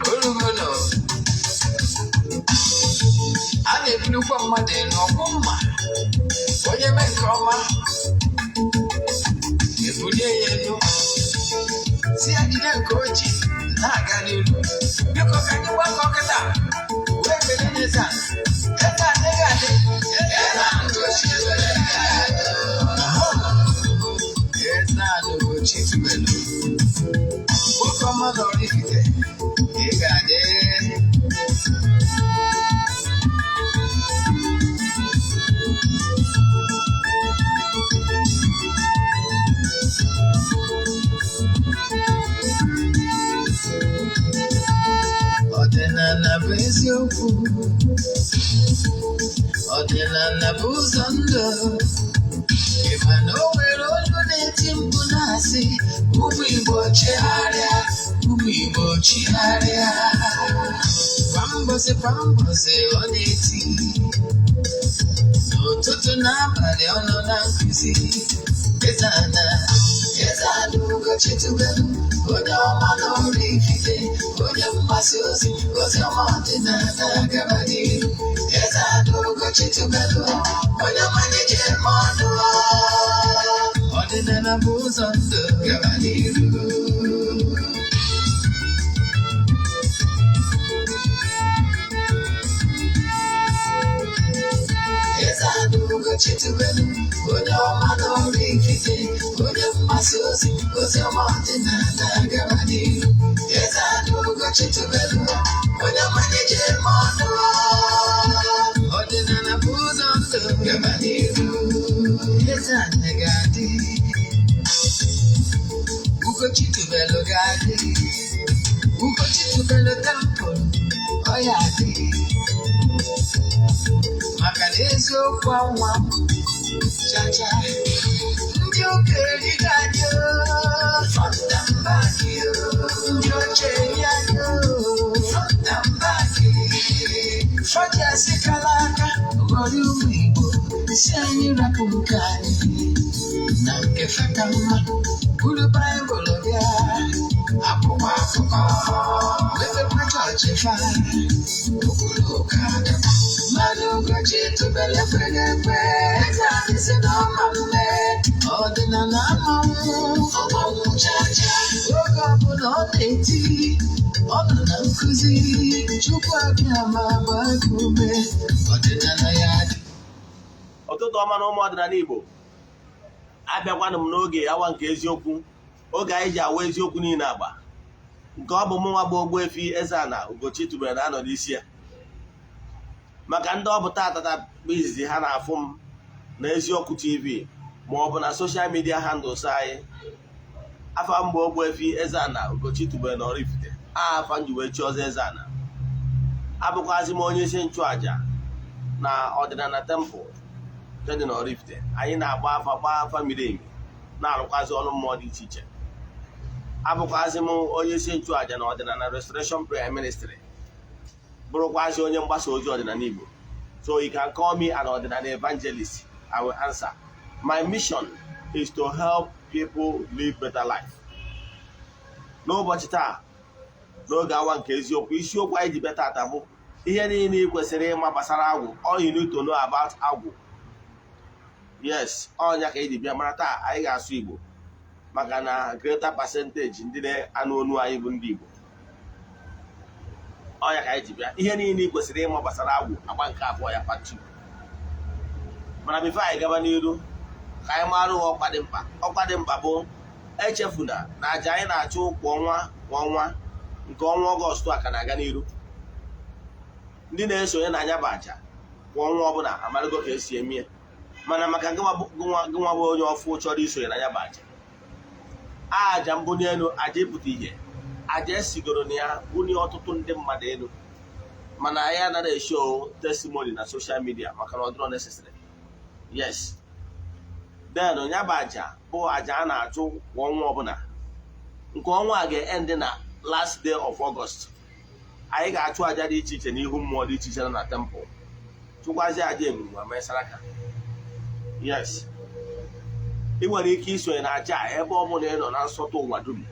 Orugono a na-ebulukwa mmadụ elu ọkwụ mma onye mee nke ọma ebulie ya elu, si ya jide nke o ji na-aga n'iru. Biko, ka anyị gbakọ kịta wee kelee n'eze a. Eze adịghị adị, eze ahụ gochi. Eze ahụ gochi tubelu, nwoke ọma nọrọ ifite, ị ga-adị. Ọdịnala bụ eziokwu, ọdịnala bụ ụzọ ndụ. Ị ma na o nwere olu na-eti mkpu na-asị, "Ụmụ Igbo, chegharịa, ụmụ Igbo, chigharịa." Kwa mbọsị kwa mbọsị ọ na-eti, n'ụtụtụ n'abalị ọ nọ na nkụzi. Eze ana, eze ana Ugochi tubelu, onye ọma na Oraifite, onye mgbasa ozi ozi ọma ọdịnala gaba n'iru. Eze ana Ugochi tubelu, onye ọma na-eji eme ọnụ. Ọdịnala bụ ụzọ ndụ, gaba n'iru. Eze ana Ugochi tubelu, onye ọma na Oraifite, onye mgbasa ozi ozi ọma ọdịnala gaba n'iru. Eze ana Ugochi tubelu, onye ọma na-eji eme ọnụ. Ọdịnala bụ ụzọ ndụ, gaba n'iru. Eze ana ga-adị, Ugochi tubelu ga-adị, Ugochi tubelu temple ọ ya adị, maka na eziokwu anwa chacha. Ndị ụka erighị anyị, front and back. Ndị oche eri anyị, front and back. Fọji kala aka ghọrọ ụmụ Igbo, si anyị rapụ nke anyị na nke feka mma, buru Baịbụl bịa, akwụkwọ akụkọ, mepekwa chọọchị fa okpuru ụka. Mmadụ Ugochi tubelu ekweghị ekwe. Eze anyị si na ọma mme, ọdịnala amanwụ ọmanwụ chacha. Oge ọbụla ọ na-eti, ọ nọ na nkụzi. Chukwu abịa ma gbaa gị ume, ọdịnala ya dị. Ụtụtụ ọma na ụmụ ọdịnala Igbo. Abịakwanụ m n'oge awa nke eziokwu, oge anyị ji awa eziokwu niile agba nke ọ bụ mụnwa bụ Ogbuefi Eze-Ana Ugochi tubelu na-anọ n'isi ya. Maka ndị ọ bụ tata bụ izizi ha na-afụ m na Eziokwu TV ma ọ bụ na social media handles anyị, afa mgbe Ogbuefi Eze-Ana Ugochi tubelu na Oraifite, afa nji wee chi ọzọ Eze-Ana. Abụkwazị m onye isi nchụaja na ọdịnala temple nke dị na Oraifite. Anyị na-agba afa, gbaa afa miri emi, na-arụkwazị ọrụ mmụọ dị iche iche. Abụkwazị m onye isi nchụaja na ọdịnala Restoration Prayer Ministry, bụrụkwazị onye mgbasa ozi ọdịnala Igbo. So you can call me an ọdịnala evangelist, I will answer. My mission is to help people live better life. N'ụbọchị taa, n'oge awa nke eziokwu, isiokwu anyị ji bịa tata bụ ihe niile ị kwesịrị ịma gbasara agwụ. All you need to know about agwụ. Yes, ọnya ka eji bịa mara. Taa anyị ga-asụ Igbo maka na greater percentage ndị na-anụ onu anyị bụ ndị Igbo. Ọnya ka anyị ji bịa, ihe niile ị kwesịrị ịma gbasara agwụ, agba nke abụọ ya, part 2. Mana before anyị gaba n'iru, ka anyị mara ọkwa dị mkpa. Ọkwa dị mkpa bụ, echefuna na aja anyị na-achụ kwa ọnwa kwa ọnwa, nke ọnwa Ọgọstụ a ka na-aga n'iru. Ndị na-esonye na anya bụ aja kwa ọnwa ọbụla amarago ka esi eme ya. Mana maka gịnwa bụ onye ọfụ chọrọ isonye na ya bụ aja, aja mbunye elu, aja ịpụta ihe, aja esigoro na ya bunye ọtụtụ ndị mmadụ elu, mana anyị anaghị eshow testimony na social media maka na ọ dịrọ necessary. Yes, then ya bụ aja bụ aja a na-achụ kwa ọnwa ọbụla. Nke ọnwa a ga-end na last day of August. Anyị ga-achụ aja dị iche iche n'ihu mmụọ dị iche iche nọ na temple, chụkwazi aja eburu ma mesara aka. Yes, ị nwere ike isonye na aja a ebe ọ bụla ị nọ na nsọtụ ụwa dum.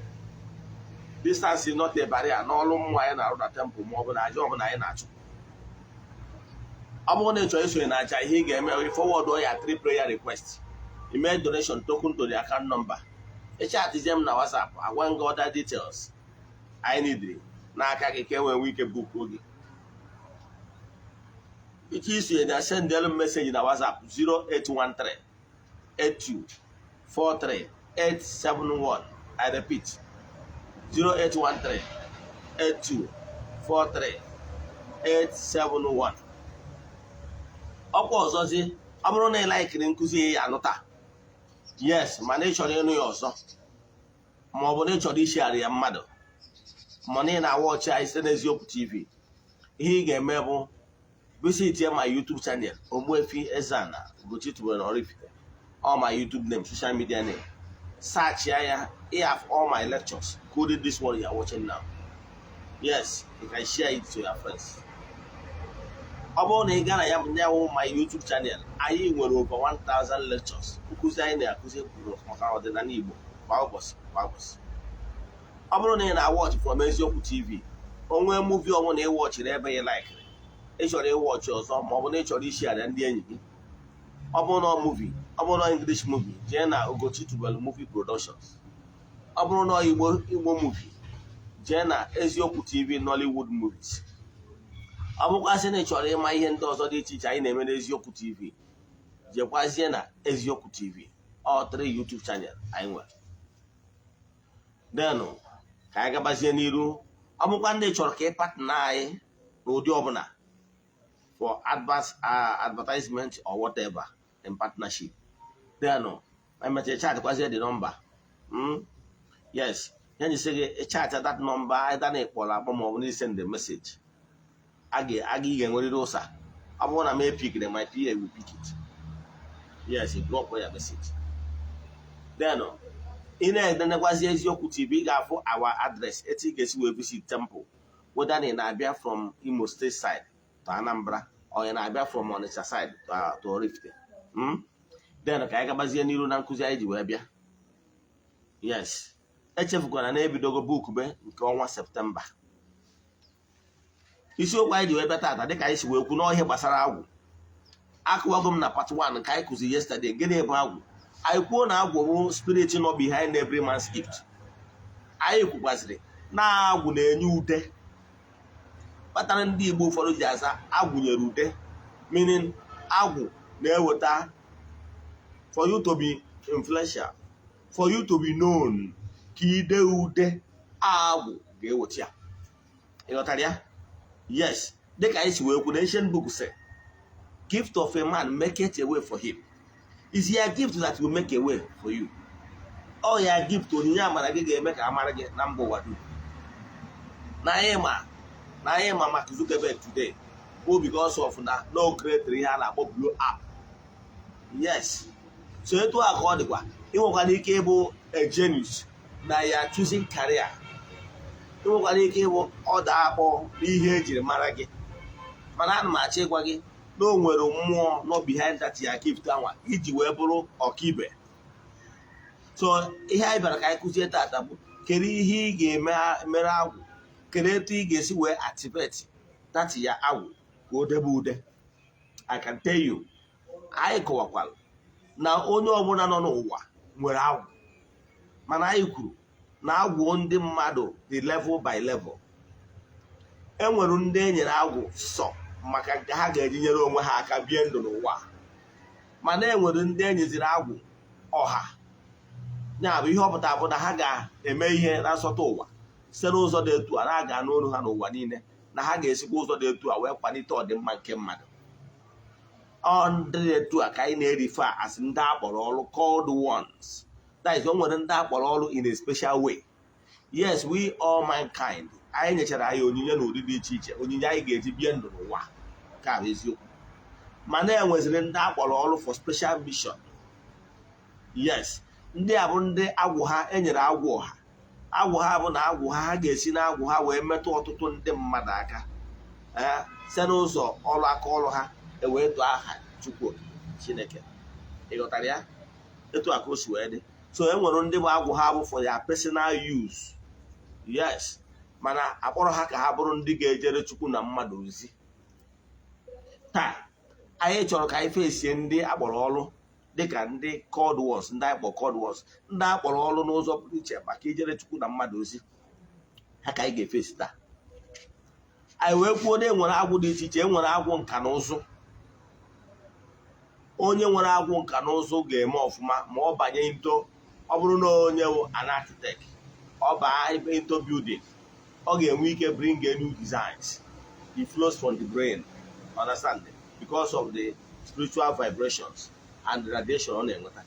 Distance is not a barrier n'ọrụ mmụọ anyị na-arụ na temple ma ọ bụ na aja ọbụla anyị na-achụ. Ọ bụrụ na ị chọrọ isonye na aja, ihe ị ga-eme, forward ya three prayer request, email donation token to the account number, ịchatizie m na WhatsApp, agwa gị other details anyị nidiri n'aka gị ka e nwee nwee ike book oge ike isonye na. Sendelu m message na WhatsApp 0813 82 43 871. I repeat, 0813 82 43 871. Ọkwa ọzọzi, ọ bụrụ na ị likeiri nkụzi ya anụ taa, yes, mana ị chọrọ ịnụ ya ọzọ, ma ọ bụ na ị chọrọ ishigharị ya mmadụ, mana ị na-awatchị anyị site n'Eziokwu TV, ihe ị ga-eme bụ visit my YouTube channel, Ogbuefi Eze-Ana Ugochi tubelu na Oraifite. All my YouTube name, social media name, search ya, you have all my lectures, including this one you are watching now. Yes, you can share it to your friends. Ọ bụrụ na ị gaa na ya bụ my YouTube channel, anyị nwere over 1000 lectures, nkụzi anyị na-akụzi maka ọdịnala Igbo kwa ụbọchị, kwa ụbọchị. Ọ bụrụ na ị na-awatchị from Eziokwu TV, onwe movie ọbụla ị watchịrị ebe ị likeiri, ị chọrọ ịwatchị ọzọ, ma ọ bụ na ị chọrọ ishare ndị enyi gị, ọ bụrụ na movie, ọ bụrụ na English movie, jee na Ugochi Tubelu Movie Productions. Ọ bụrụ na Igbo movie, jee na Eziokwu TV Nollywood Movies. Ọ bụkwasị na ị chọrọ ịma ihe ndị ọzọ dị iche iche anyị na-eme n'Eziokwu TV, jekwazie na Eziokwu TV. All three YouTube channel anyị nwere. Denụ ka anyị gabazie n'iru. Ọ bụkwa ndị chọrọ ka ị partner anyị n'ụdị ọbụla for advertisement or whatever in partnership, then emecha chat kwazie the number. Yes, ya ji sị gị chat that number, either na ịkpọrọ akpọ ma ọ bụ na send the message, a ga ị ga-enwerịrị ụsa. Ọ bụrụ na m epickiri, my PA will pick it. Yes, drop ya message. Then ị na-edenekwazi Eziokwu TV, ị ga-afụ our address, etu ị ga-esi wee visit temple, whether na ị na-abịa from Imo State side to Anambra or ị na-abịa from Onitsha side to Oraifite. Then ka anyị gabazie n'iru na nkụzi anyị ji wee bịa. Yes, echefukwana na ebidogo bookbe nke ọnwa September. Isiokwu anyị ji wee bịa tata, dịka anyị si wee kwu n'ọhịa gbasara agwụ, akụwago m na part 1 nke anyị kụzi yesterday. Gịnị bụ agwụ? Anyị kwuo na agwụ bụ spirit nọ behind every man's gift. Anyị kwukwazịrị na agwụ na-enye ude, kpatara ndị Igbo ụfọdụ ji aza agwụ nyere ude, meaning agwụ na-eweta for you to be influential, for you to be known, ka ide ude, agwụ ga-eweta ya. Ịghọtara ya? Yes, dịka anyị si wee kwu na ancient book say, "Gift of a man make a way for him." Is your gift that will make a way for you. Ọ ya gift, onyinye amara gị ga-eme ka amara gị na mba ụwa dum. Na anyị ma Mark Zuckerberg today bụ because of na no create ihe a na-akpọ blue app. Yes, so etu a ka ọ dịkwa, ị nwekwara ike ịbụ a genius na ya choosing career, ị nwekwara ike ịbụ ọda akpọ n'ihe ejiri mara gị, mana ana m achọ ịgwa gị na o nwere mmụọ nọ behind that ya gift anwa iji wee bụrụ ọkaibe. So ihe anyị bịara ka anyị kụzie tata bụ kedu ihe ị ga-eme mere agwụ, kedu etu ị ga-esi wee activate that ya agwụ ka o debe ude. I can tell you, anyị kọwakwara na onye ọbụla nọ n'ụwa nwere agwụ, mana anyị kwuru na agwụ ndị mmadụ dị level by level. E nwere ndị e nyere agwụ sọ maka nke ha ga-eji nyere onwe ha aka bie ndụ n'ụwa, mana e nwere ndị e nyeziri agwụ ọha, ya bụ ihe ọ pụtara bụ na ha ga-eme ihe na nsọtụ ụwa site n'ụzọ dị etu a na-aga n'olu ha n'ụwa niile, na ha ga-esikwa ụzọ dị etu a wee kwalite ọdịmma nke mmadụ. Ọ ndị dị etu a ka anyị na-erefer as ndị akpọrọ ọrụ, called ones. That is, o nwere ndị akpọrọ ọrụ in a special way. Yes, we all mankind, anyị nyechara anyị onyinye n'ụdị dị iche iche, onyinye anyị ga-eji bie ndụ n'ụwa ka bụ eziokwu, mana e nweziri ndị akpọrọ ọrụ for special mission. Yes, ndị a bụ ndị agwụ ha enyere agwụ ọha. Agwụ ha bụ na agwụ ha, ha ga-esi n'agwụ ha wee metụ ọtụtụ ndị mmadụ aka, ee, site n'ụzọ ọrụ aka ọrụ ha ewee tụọ aha Chukwu Chineke. Ị ghọtara ya? Etu a ka o si wee dị. So e nwere ndị bụ agwụ ha bụ for their personal use. Yes, mana akpọrọ ha ka ha bụrụ ndị ga-ejere Chukwu na mmadụ ozi. Taa anyị chọrọ ka anyị fesie ndị akpọrọ ọrụ dịka ndị called ones, ndị akpọ called ones, ndị akpọrọ ọrụ n'ụzọ pụrụ iche maka ijere Chukwu na mmadụ ozi. Ha ka anyị ga-efesi taa. Anyị wee kwuo na enwere agwụ dị iche iche. Enwere agwụ nka na ụzụ. Onye nwere agwụ nka na ụzụ ga-eme ọfụma ma ọ banye into, ọ bụrụ na onye wụ an architect, ọ baa into building, ọ ga-enwe ike bring a new designs. It flows from the brain, understand, because of the spiritual vibrations and the radiation ọ na-enweta.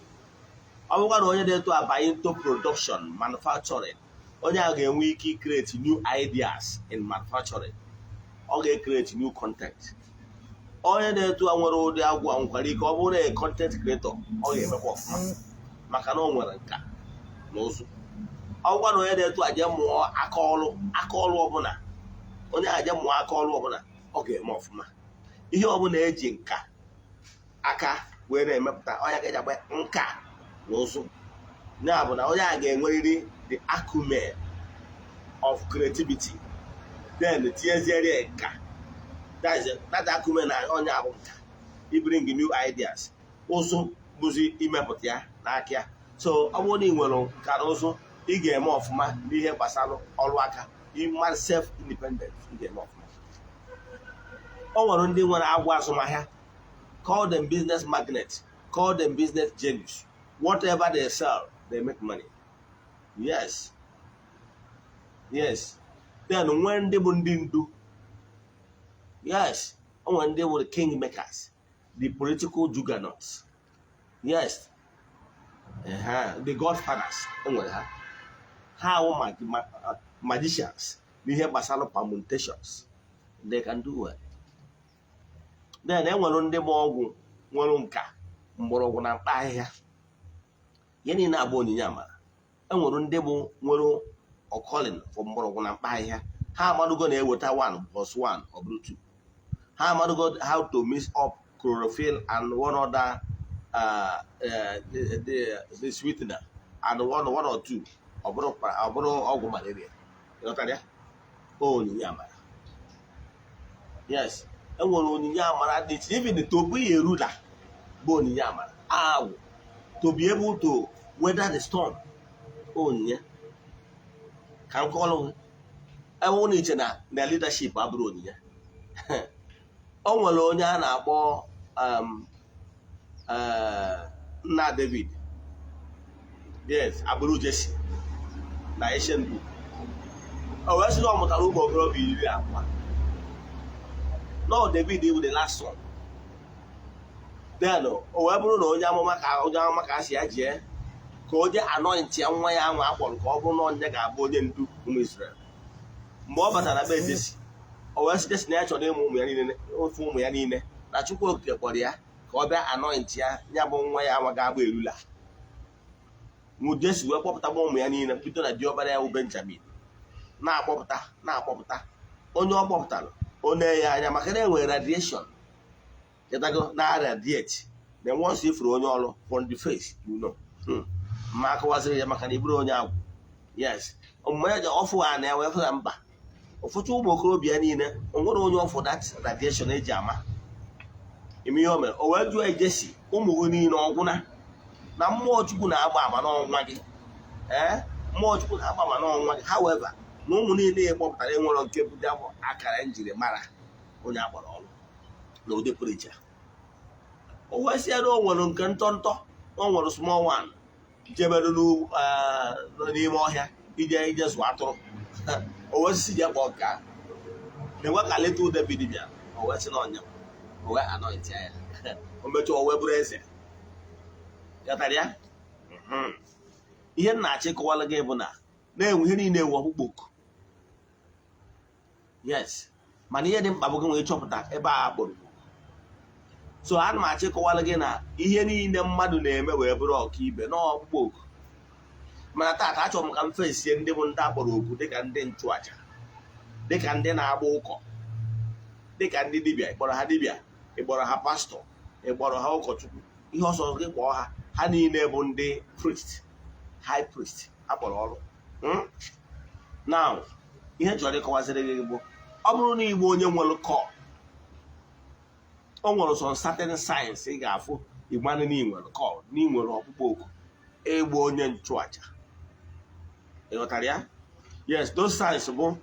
Ọ bụrụkwa na onye dị etu abanye into production, manufacturing, onye a ga-enwe ike create new ideas in manufacturing. Ọ ga-create new content. Onye na-etu a nwere ụdị agwụ a nwekwara ike ọ bụrụ na content creator, ọ ga-emekwa ọfụma maka na o nwere nka na ụzụ. Ọ bụkwa na onye na-etu aje mụọ aka ọrụ, aka ọrụ ọbụla, onye aje mụọ aka ọrụ ọbụla, ọ ga-eme ọfụma. Ihe ọbụla eji nka aka wee na-emepụta, onye ga-eji agba nka na ụzụ, ya bụ na onye a ga-enwerịrị the acumen of creativity, then tinyeziere nka. That is that acumen na onye ahụ nka I bring new ideas, ụzụ bụzi imepụta ya n'aka ya. So ọ bụrụ na ị nwere nka na ụzụ, ị ga-eme ọfụma n'ihe gbasara ọrụ aka. Ịma self independent, ị ga-eme ọfụma. O nwere ndị nwere agwụ azụmahịa. Call them business magnet, call them business genius. Whatever they sell, they make money. Yes. Then nwee ndị bụ ndị ndu. Yes, o nwere ndị bụ the king makers, the political juggernauts. Yes, the godfathers. E nwere ha, ha awụ magicians n'ihe gbasara permutations. They can do well. Then e nwere ndị bụ ọgwụ, nwere nka mgbọrọgwụ na mkpa ahịhịa. Ihe niile abụ onyinye amara. E nwere ndị bụ nwere ọkọlin for mgbọrọgwụ na mkpa ahịhịa. Ha amadugo na-eweta 1 plus 1 ọ bụrụ 2. Ha amadugo how to mix up chlorophyll and one other the sweetener and one or two, ọ bụrụ ọgwụ malaria. Ịghọtara ya? Onyinye amara. Yes, enwere onyinye amara dị iche. Even to be a ruler bụ onyinye amara. Agwụ to be able to weather the storm, onyinye. Ka m kọọrọ gị ebe ọ na-iche na leadership abụrụ onyinye. O nwere onye a na-akpọ nna David, yes, agbụrụ Jesse na Ancient Book. O wee sị na ọ mụtara ụmụ okorobịa 20. No, David bụ the last one. Then o wee bụrụ na onye amụma ka a si ya jee ka o jee anoint ya nwa ya ahụ akpọrọ ka ọ bụrụ na onye ga-abụ onye ndu ụmụ Israel. Mgbe ọ batara be Jesse, o wee sị Jesse na ya chọrọ ịmụ ụmụ ya niile, ofu ụmụ ya niile, na Chukwu Okike kpọrọ ya ka ọ bịa anoint ya, ya bụ nwa ya nwa ga-agba erula. Jesse wee kpọpụtagba ụmụ ya niile, bido na diọkpara ya bụ Benjamin, na-akpọpụta, na-akpọpụta. Onye ọ kpọpụtara, ọ na-enye anya maka na enwere radiation chetago na radiate. Then once ifuru onye ọrụ from the face, you know. Ma akọwaziri ya maka na iburu onye agwụ. Yes, omume ya ji ọfụ ha na ya wee fụ ya mba. Ụfọdụ ụmụ okorobịa niile, o nwere onye ọfụ that radiation eji ama ime ihe o mere. O wee jụọ Jesse, ụmụ gị niile ọgwụna na mmụọ Chukwu na-agba ama n'ọnwa gị? Ee, mmụọ Chukwu na-agba ama n'ọnwa gị. However, na ụmụ niile ị kpọpụtara enwere nke bụ ya bụ akara njirimara onye akpọrọ ọrụ na ụdị pụrụ iche. O wee sị ya na o nwere nke ntọntọ, o nwere small one jebere n'ime ọhịa ije zụọ atụrụ. O wee sị je kpọọ nke ahụ na-enwe ka little David bịara. O wee sị na ọnya, o wee anoint ya. O mechaa, o wee bụrụ eze. Ghọtara ya? Ihe m na-achọ ịkọwara gị bụ na na-enwe ihe niile ewu ọkpụkpọ oku. Yes, mana ihe dị mkpa bụ gị nwee chọpụta ebe a kpọrọ. So ana m achọ ịkọwara gị na ihe niile mmadụ na-eme wee bụrụ ọkaibe n'ọkpụkpọ oku. Mana taata, achọrọ m ka m fesie ndị bụ ndị akpọrọ oku dịka ndị nchụaja, dịka ndị na-agba ụkọ, dịka ndị dibịa. Ịkpọrọ ha dibịa, ịkpọrọ ha pastọ, ịkpọrọ ha ụkọchukwu, ihe ọsọ gị kpọọ ha, ha niile bụ ndị priest, high priest akpọrọ ọrụ. Now, ihe m chọrọ ịkọwaziri gị bụ, ọ bụrụ na igbo onye nwere call, o nwere some certain signs ị ga-afụ, ịgbanụ na ị nwere call, na ị nwere ọkpụkpọ oku ịgba onye nchụaja. Ị ghọtara ya? Yes, those signs bụ,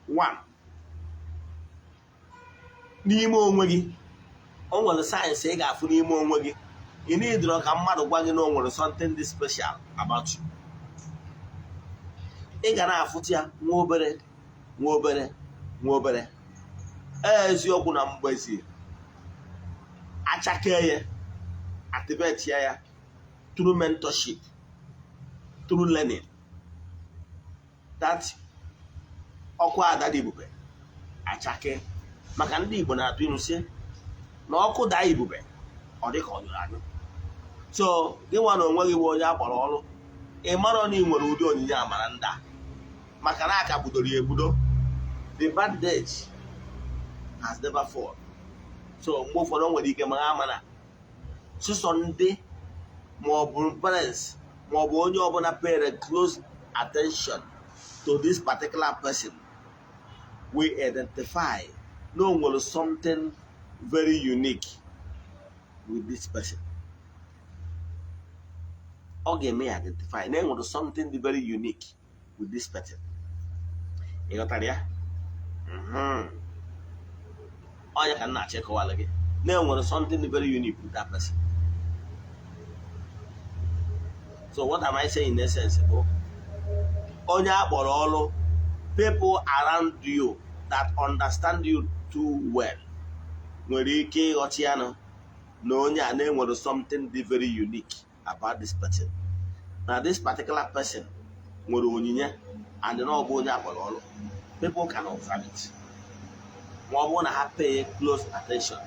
one, n'ime onwe gị, o nwere signs ị ga-afụ n'ime onwe gị. Ị na-edoro ka mmadụ gwa gị na o nwere something dị special about you. Ị ga na-afụta ya nwa obere nwa obere nwa obere. Eziokwu na mgbezi achake ya, activate ya through mentorship, through learning, that ọkụ ada dị ibube achake. Maka ndị Igbo na-atụ ilu sị na ọkụ daa ibube, ọ dị ka ọ nyụrụ anyụ. So gị nwa na onwe gị bụ onye akpọrọ ọrụ, ị marọ na ị nwere ụdị onyinye amara ndị a, maka na aka gbudoro ya egbudo. The bandage has never fall. So mgbe ụfọdụ o nwere ike ma ha mana sụsọ ndị ma ọ bụ parents ma ọ bụ onye ọbụla pay close attention to this particular person we identify na o nwere something very unique with this person. Ọ ga-eme ya identify na enwere something dị very unique with this person. Ị ghọtara ya? Onye ka m na-achọ ịkọwara gị na enwere something dị very unique with that person. So what am I saying in essence bụ, onye a kpọrọ ọrụ, people around you that understand you too well nwere ike ịghọta ya nụ na onye a na-enwere something dị very unique about this person, na this particular person nwere onyinye and na ọ bụ onye akpọrọ ọrụ. People can observe it ma ọ bụrụ na ha pay close attention.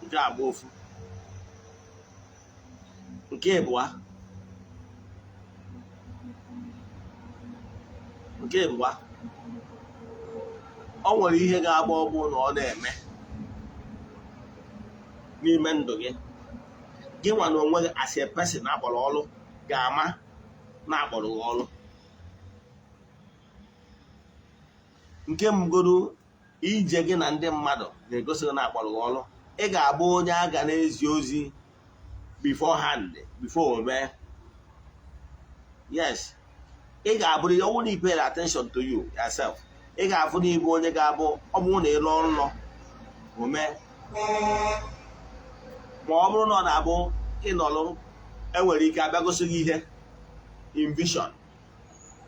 Nke a bụ ofu. Nke ịbụa, o nwere ihe ga-agba ọgbụ na ọ na-eme n'ime ndụ gị. Gị nwa na onwe gị as a person akpọrọ ọrụ ga-ama na akpọrọ gị ọrụ. Nke mbụgodu, ije gị na ndị mmadụ ga-egosi gị na akpọrọ gị ọrụ. Ị ga-abụ onye a ga na-ezi ozi beforehand, before o mee. Yes, ị ga-abụrụ ya ọnwụ na i pay attention to you yourself, ị ga-afụ na ịbụ onye ga-abụ, ọ bụrụ na ị lụọ nlọ o mee, ma ọ bụrụ na ọ na-abụ ịnọlụ, enwere ike abịa gosi gị ihe in vision,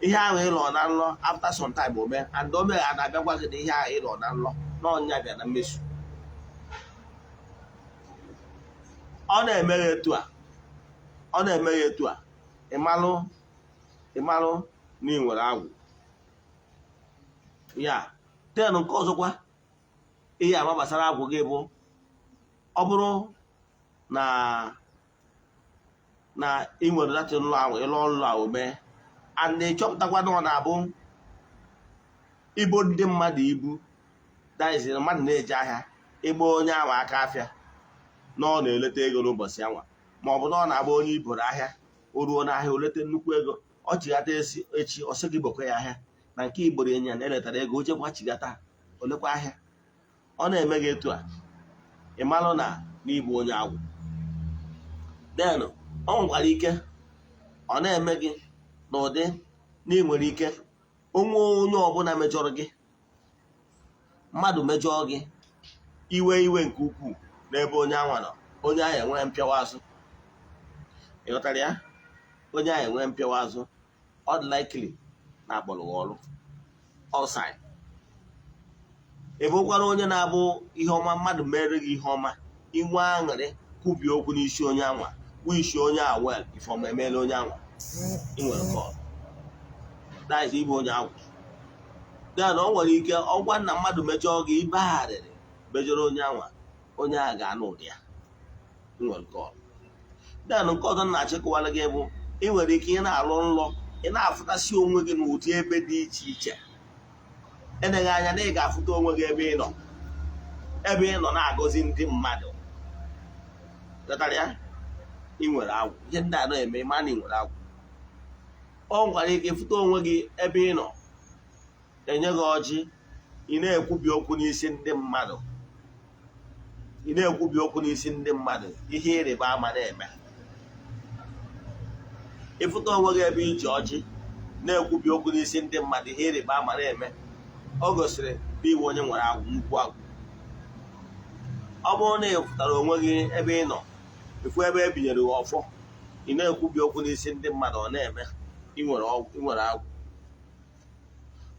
ihe ahụ ị lụọ na nlọ, after some time o mee, and o mere, a na-abịagwa gị na ihe ahụ ị lụọ na nlọ na ọnya bịa na mmezu. Ọ na-eme ya etu a, ọ na-eme ya etu a, ịmalụ na ị nwere agwụ ya. Then nke ọzọkwa ihe ama gbasara agwụ gị bụ, ọ bụrụ na ị nwere that nlọ ahụ, ịlụ nlọ ahụ mee, and ị chọpụtakwa na ọ na-abụ ibo ndị mmadụ ibu, that is, mmadụ na-eje ahịa, ịgba onye ahụ aka afịa na ọ na-eleta ego n'ụbọchị anwa, ma ọ bụ na ọ na-agba onye iboro ahịa, o ruo n'ahịa o leta nnukwu ego, ọ chighata echi ọ sị gị bokwa ya ahịa na nke igboro enyi ya na eletara ego, o jekwa chigata olekwa ahịa. Ọ na-eme gị etu a, ị malụ na n'ịbụ onye agwụ. Then ọ nwekwara ike ọ na-eme gị n'ụdị na ị nwere ike onwe onye ọbụla mejọrọ gị, mmadụ mejọọ gị, iwe iwe nke ukwuu n'ebe onye anwa nọ, onye ahụ enwere mpịawa azụ. Ị ghọtara ya? Onye ahụ enwere mpịawa azụ, ọ dị likely na akpọrọ gị ọrụ. All sign. Ị bụkwara onye na-abụ ihe ọma mmadụ mere gị, ihe ọma, inwe aṅụrị, kwubie okwu n'isi onye anwa, wish onye a well, ife ọma emeela onye anwa, ị nwere call, that is ịbụ onye agwụ. Then o nwere ike ọgwa na mmadụ mejọọ gị, ibegharịrị mejọrọ onye anwa, onye a ga-anụ ụdị ya, ị nwere call. Then nke ọzọ na-achịkọwara gị bụ, ị nwere ike ị na-alụ nlọ, ị na-afụtasị onwe gị n'ụdị ebe dị iche iche. Eleghị anya na ị ga-afụta onwe gị ebe ị nọ, ebe ị nọ na-agọzi ndị mmadụ. Ghọtara ya? Ị nwere agwụ. Ihe ndị a na-eme, ma na ị nwere agwụ. O nwekwara ike ịfụta onwe gị ebe ị nọ, enye gị ọjị, ị na-ekwubi okwu n'isi ndị mmadụ, ị na-ekwubi okwu n'isi ndị mmadụ, ihe ịrịba ama na-eme. Ịfụta onwe gị ebe iji ọjị na-ekwubi okwu n'isi ndị mmadụ, ihe ịrịba ama na-eme, o gosiri na iwe onye nwere agwụ, nnukwu agwụ. Ọ bụrụ na ị fụtara onwe gị ebe ị nọ, ifu ebe e binyere gị ọfọ, ị na-ekwubi okwu n'isi ndị mmadụ, ọ na-eme, ị nwere ọgwụ, ị nwere agwụ.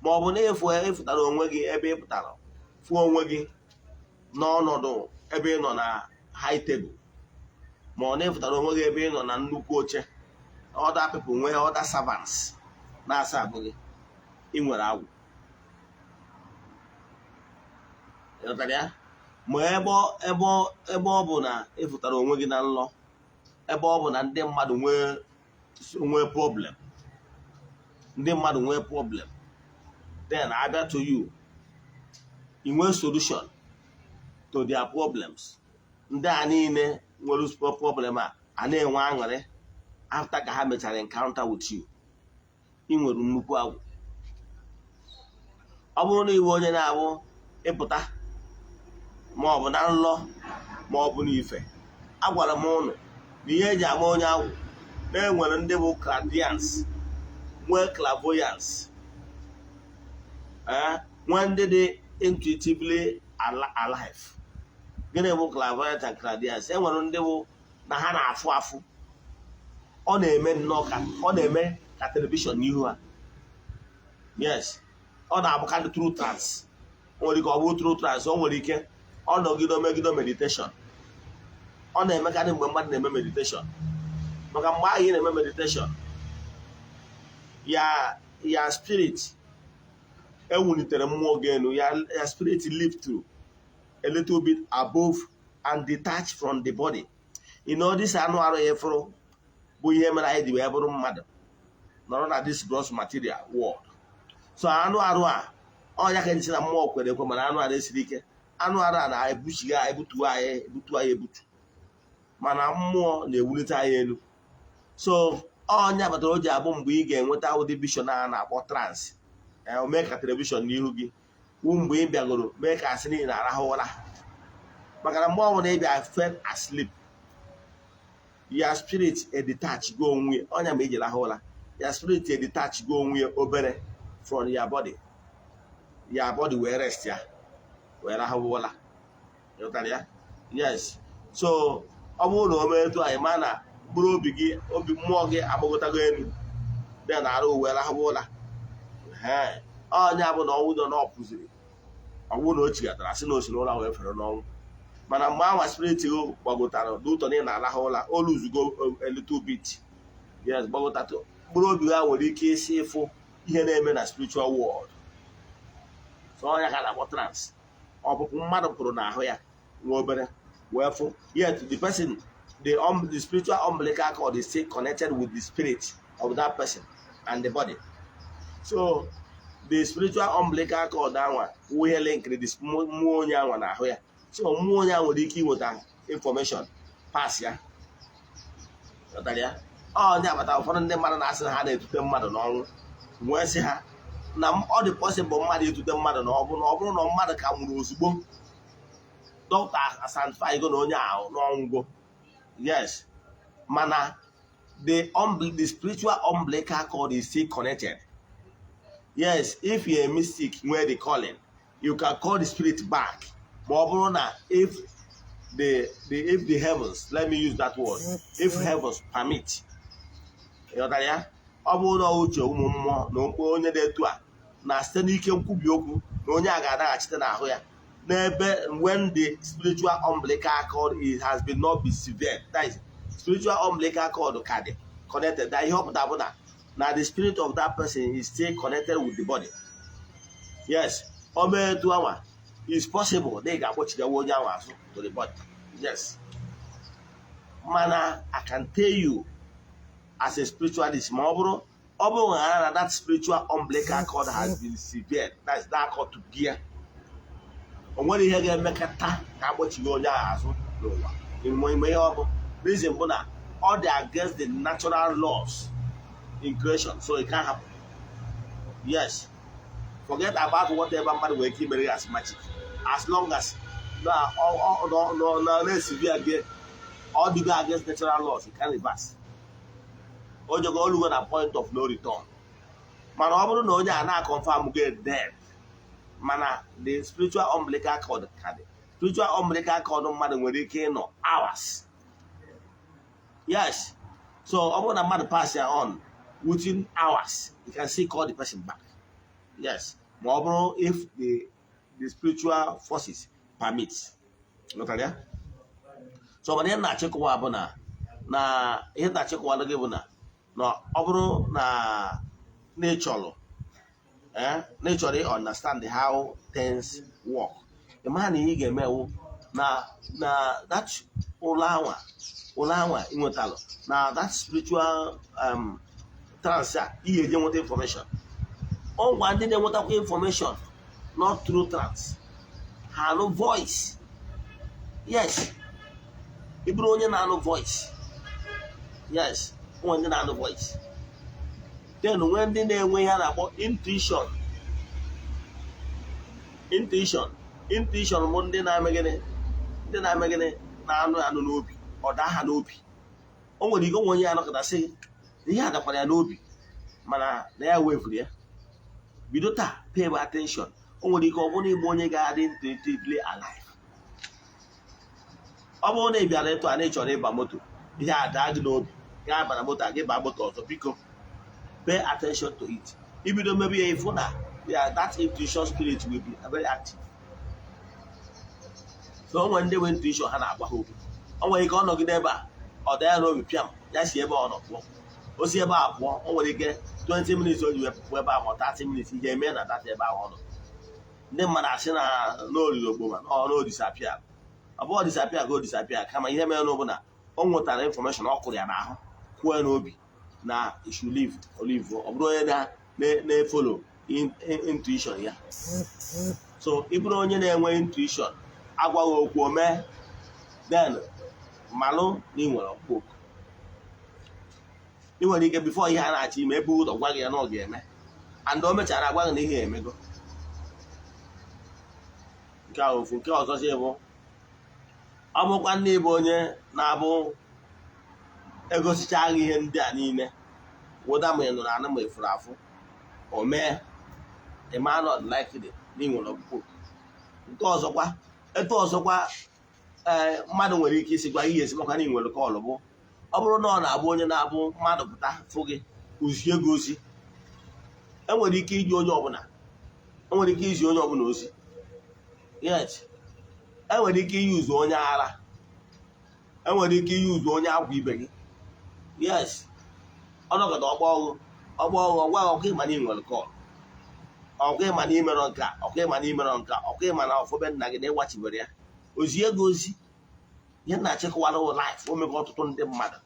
Ma ọ bụ na ịfụ ịfụtara onwe gị ebe ị pụtara fụọ onwe gị n'ọnọdụ ebe ị nọ na high table, ma ọ na ịfụtara onwe gị ebe ị nọ na nnukwu oche, other people nwee other servants na-asa abụ gị, ị nwere agwụ. Ịghọtara ya? Ma ebe ọ bụ na ịfụtara onwe gị na nlọ ebe ọ bụ na ndị mmadụ nwee problem, ndị mmadụ nwee problem, then abịa to you, ị nwee solution to their problems, ndị a niile nwere problem a na-enwe aṅụrị after ka ha mechara encounter with you, ị nwere nnukwu agwụ. Ọ bụrụ na iwe onye na-abụ ịpụta, ma ọ bụ na nlọ ma ọ bụ n'ife, agwara m ụnụ na ihe eji ama onye agwụ na-enwere ndị bụ clairvoyance, nwee clairvoyance, nwee ndị dị intuitively alive. Gịnị bụ clairvoyance and clairvoyance? E nwere ndị bụ na ha na-afụ afụ, ọ na-eme nnọọ ka ọ na-eme ka television n'ihu ha. Yes, ọ na-abụkarị through trance. O nwere ike ọ bụ through trance, o nwere ike ọ nọgide megide meditation. Ọ na-emekarị mgbe mmadụ na-eme meditation, maka mgbe ahụ ị na-eme meditation, ya spirit ewulitere mmụọ gị elu, ya spirit lift through a little bit above and detach from the body. This anụ arụ ya fụrụ bụ ihe mere anyị ji wee bụrụ mmadụ nọrọ na this gross material world. So anụ arụ a, ọnya ka nsi na mmụọ kwere ekwe, mana anụ arụ esiri ike. Anụ arụ a na-ebuchighị anyị, ebutu anyị, ebutu anyị ebutu, mana mmụọ na-ewulite anyị elu. So ọnya kpatara o ji abụ mgbe ị ga-enweta ụdị vision a na-akpọ trance, mee ka television n'ihu gị wu mgbe ị bịagoro mee ka asị niile na-arahụ ụra, maka na mgbe ọbụla ị bịa fell asleep, ya spirit detach go onwe ya. Ọnya ma iji rahụ ụra, ya spirit detach go onwe ya obere from your body, ya body wee rest, ya wee rahụ ụra. Ịghọtara ya? Yes. So ọ bụrụ na o mee etu anyị ma na mkpụrụ obi gị, obi mmụọ gị agbagotago elu dị na arụ, wee rahụ ụra. Ọnya bụ na ọnwụ nọ na ọ pụziri, ọnwụ na o chighatara, sị na o si n'ụra wee fere n'ọnwụ. Mana mgbe anwa spirit gị gbagotara n'ụtọ na ị na-arahụ ụra, o luzugo a little bit. Yes, gbagotatụ, mkpụrụ obi ha nwere ike isi ịfụ ihe na-eme na spiritual world. So ọnya ka a na-akpọ trance, ọpụpụ mmadụ pụrụ n'ahụ ya nwa obere wee fụ. Yet the person, the spiritual umbilical cord is still connected with the spirit of that person and the body. So the spiritual umbilical cord anwa wụ ihe linkiri the mmụọ onye anwa n'ahụ ya. So mmụọ onye ahụ nwere ike inweta information pass ya. Ghọtara ya? Ọ ndị agbata ụfọdụ ndị mmadụ na-asị na ha na-etute mmadụ n'ọnwụ, wee sị ha na ọ dị possible mmadụ etute mmadụ na ọ bụrụ na mmadụ ka nwụrụ ozugbo, dọkịta asantifaigo na onye ahụ n'ọnwụgo. Yes, mana the spiritual umbilical cord is still connected. Yes, if you're a mystic nwere the calling, you can call the spirit back, ma ọ bụrụ na if the heavens, let me use that word, if heavens permit. Ịghọtara ya? Ọ bụrụ na uche ụmụ mmụọ na okpu onye dị etu a na site n'ike nkwubi okwu na onye a ga-adaghachite n'ahụ ya n'ebe when the spiritual umbilical cord is, has been not been severed, that is, spiritual umbilical cord ka dị connected, that ihe ọ pụtara bụ na the spirit of that person is still connected with the body. Yes, o mee etu anwa, is possible na ị ga-akpọchigawa onye ahụ azụ to the body. Yes, mana I can tell you as a spiritualist, ma ọ bụrụ na that spiritual umbilical cord has been severed, that is, that cord to gear, o nwere ihe ga-emekọta ka akpọchighị onye ahụ azụ n'ụwa. Ime ihe ọ bụ reason bụ na ọ dị against the natural laws. in creation, so it can't happen. Yes, forget about whatever mmadụ nwere ike imere as magic, as long as na ọ na na-esivi against, ọ dịgo against natural laws, it can reverse. Ojego olugo na point of no return. Mana ọ bụrụ na onye a na-confirm go dead, mana the spiritual umbilical cord ka dị. Spiritual umbilical cord mmadụ nwere ike ịnọ hours. Yes, so ọ bụrụ na mmadụ pass ya on within hours, you can still call the person back. Yes, ma ọ bụrụ if the spiritual forces permit. Ghọtara ya? So mana ihe na-achịkọwa bụ na ihe na-achịkọwa gị bụ na ọ bụrụ na ị chọrọ na ị chọrọ ị understand how things work, ị mara na ihe ị ga-emewu na that ụlọ anwa ị nwetalụ na that spiritual trance a, ị ga-eje nweta information. Ọgwa ndị na-enwetakwa information not through trance, ha anụ voice. Yes, ị bụrụ onye na-anụ voice, yes, onwe ndị na-anụ voice, then nwee ndị na-enwe ihe a na-akpọ intuition. Intuition bụ ndị na-eme gịnị? Ndị na-eme gịnị? Na-anụ anụ n'obi, ọ daa ha n'obi. O nwere ike onwe onye ya nọkọta sị ihe a dakwara ya n'obi, mana na ya wevuru ya. Bido taa pay attention. O nwere ike ọ bụrụ ịbụ onye ga-adị intuitively alive. Ọ bụrụ na ị bịara ịtụ a na ị chọrọ ịba moto, ihe a daa gị n'obi, gaa bara moto a, gị baa moto ọzọ. Biko pay attention to it. Ibido mebe ya, ịfụ na ya that intuition spirit will be very active. So o nwere ndị nwe intuition, ha na-agwa ha okwu. O nwere ike ọ nọgide ebe a, ọ daa ya n'obi, pịam, ya si ebe ọ nọ pụọ. O si ebe a pụọ, o nwere ike 20 minutes o ji wee pụọ ebe ahụ, 30 minutes, ihe eme na that ebe ahụ ọ nọ, ndị mmadụ asị na n'oriri ogboma na ọ disappear. Ọ bụghị disappear ka o disappear, kama ihe mere n'ụbụ na o nwetara information, ọ kụrụ ya n'ahụ, kwuo ya n'obi na he should leave or leave. Ọ bụrụ onye na-efollow intuition ya. So ị bụrụ onye na-enwe intuition, agwaghị okwu o mee, then malụ na ị nwere ọkpụkpọ oku. Ị nwere ike before ihe a na-achọ ime, ebe ụzọ gwa gị ya na ọ ga-eme, and o mechara agwa gị na ihe emego. Nke a ofu. Nke ọzọ bụ, ọ bụkwa nne ịbụ onye na-abụ egosicha gị ihe ndị a niile, wụda ma ị nụrụ anụ ma efuru afụ, o mee, ịma not likely na ị nwere ọkpụkpọ oku. Nke ọzọkwa, etu ọzọkwa, ee, mmadụ nwere ike isi gwa ihe esi makwa na ị nwere call bụ, ọ bụrụ na ọ na-abụ onye na-abụ mmadụ pụta fụ gị, ozie gị ozi. Enwere ike iji onye ọbụla, enwere ike izi onye ọbụla ozi. Yes, enwere ike iyuzu onye ara, enwere ike iyuzu onye akwa ibe gị. Yes, ọnọgọdụ ọgbọ ọgụ ọgbọ ọgụ, ọgwa ọkwa ịma na ị nwere call, ọkwa ịma na imerọ nka, ọkwa ịma na imerọ nka, ọkwa ịma na ọfọbe nna gị na ịgbachibere ya, ozie gị ozi. Ihe na-achịkọwara life o mego ọtụtụ ndị mmadụ.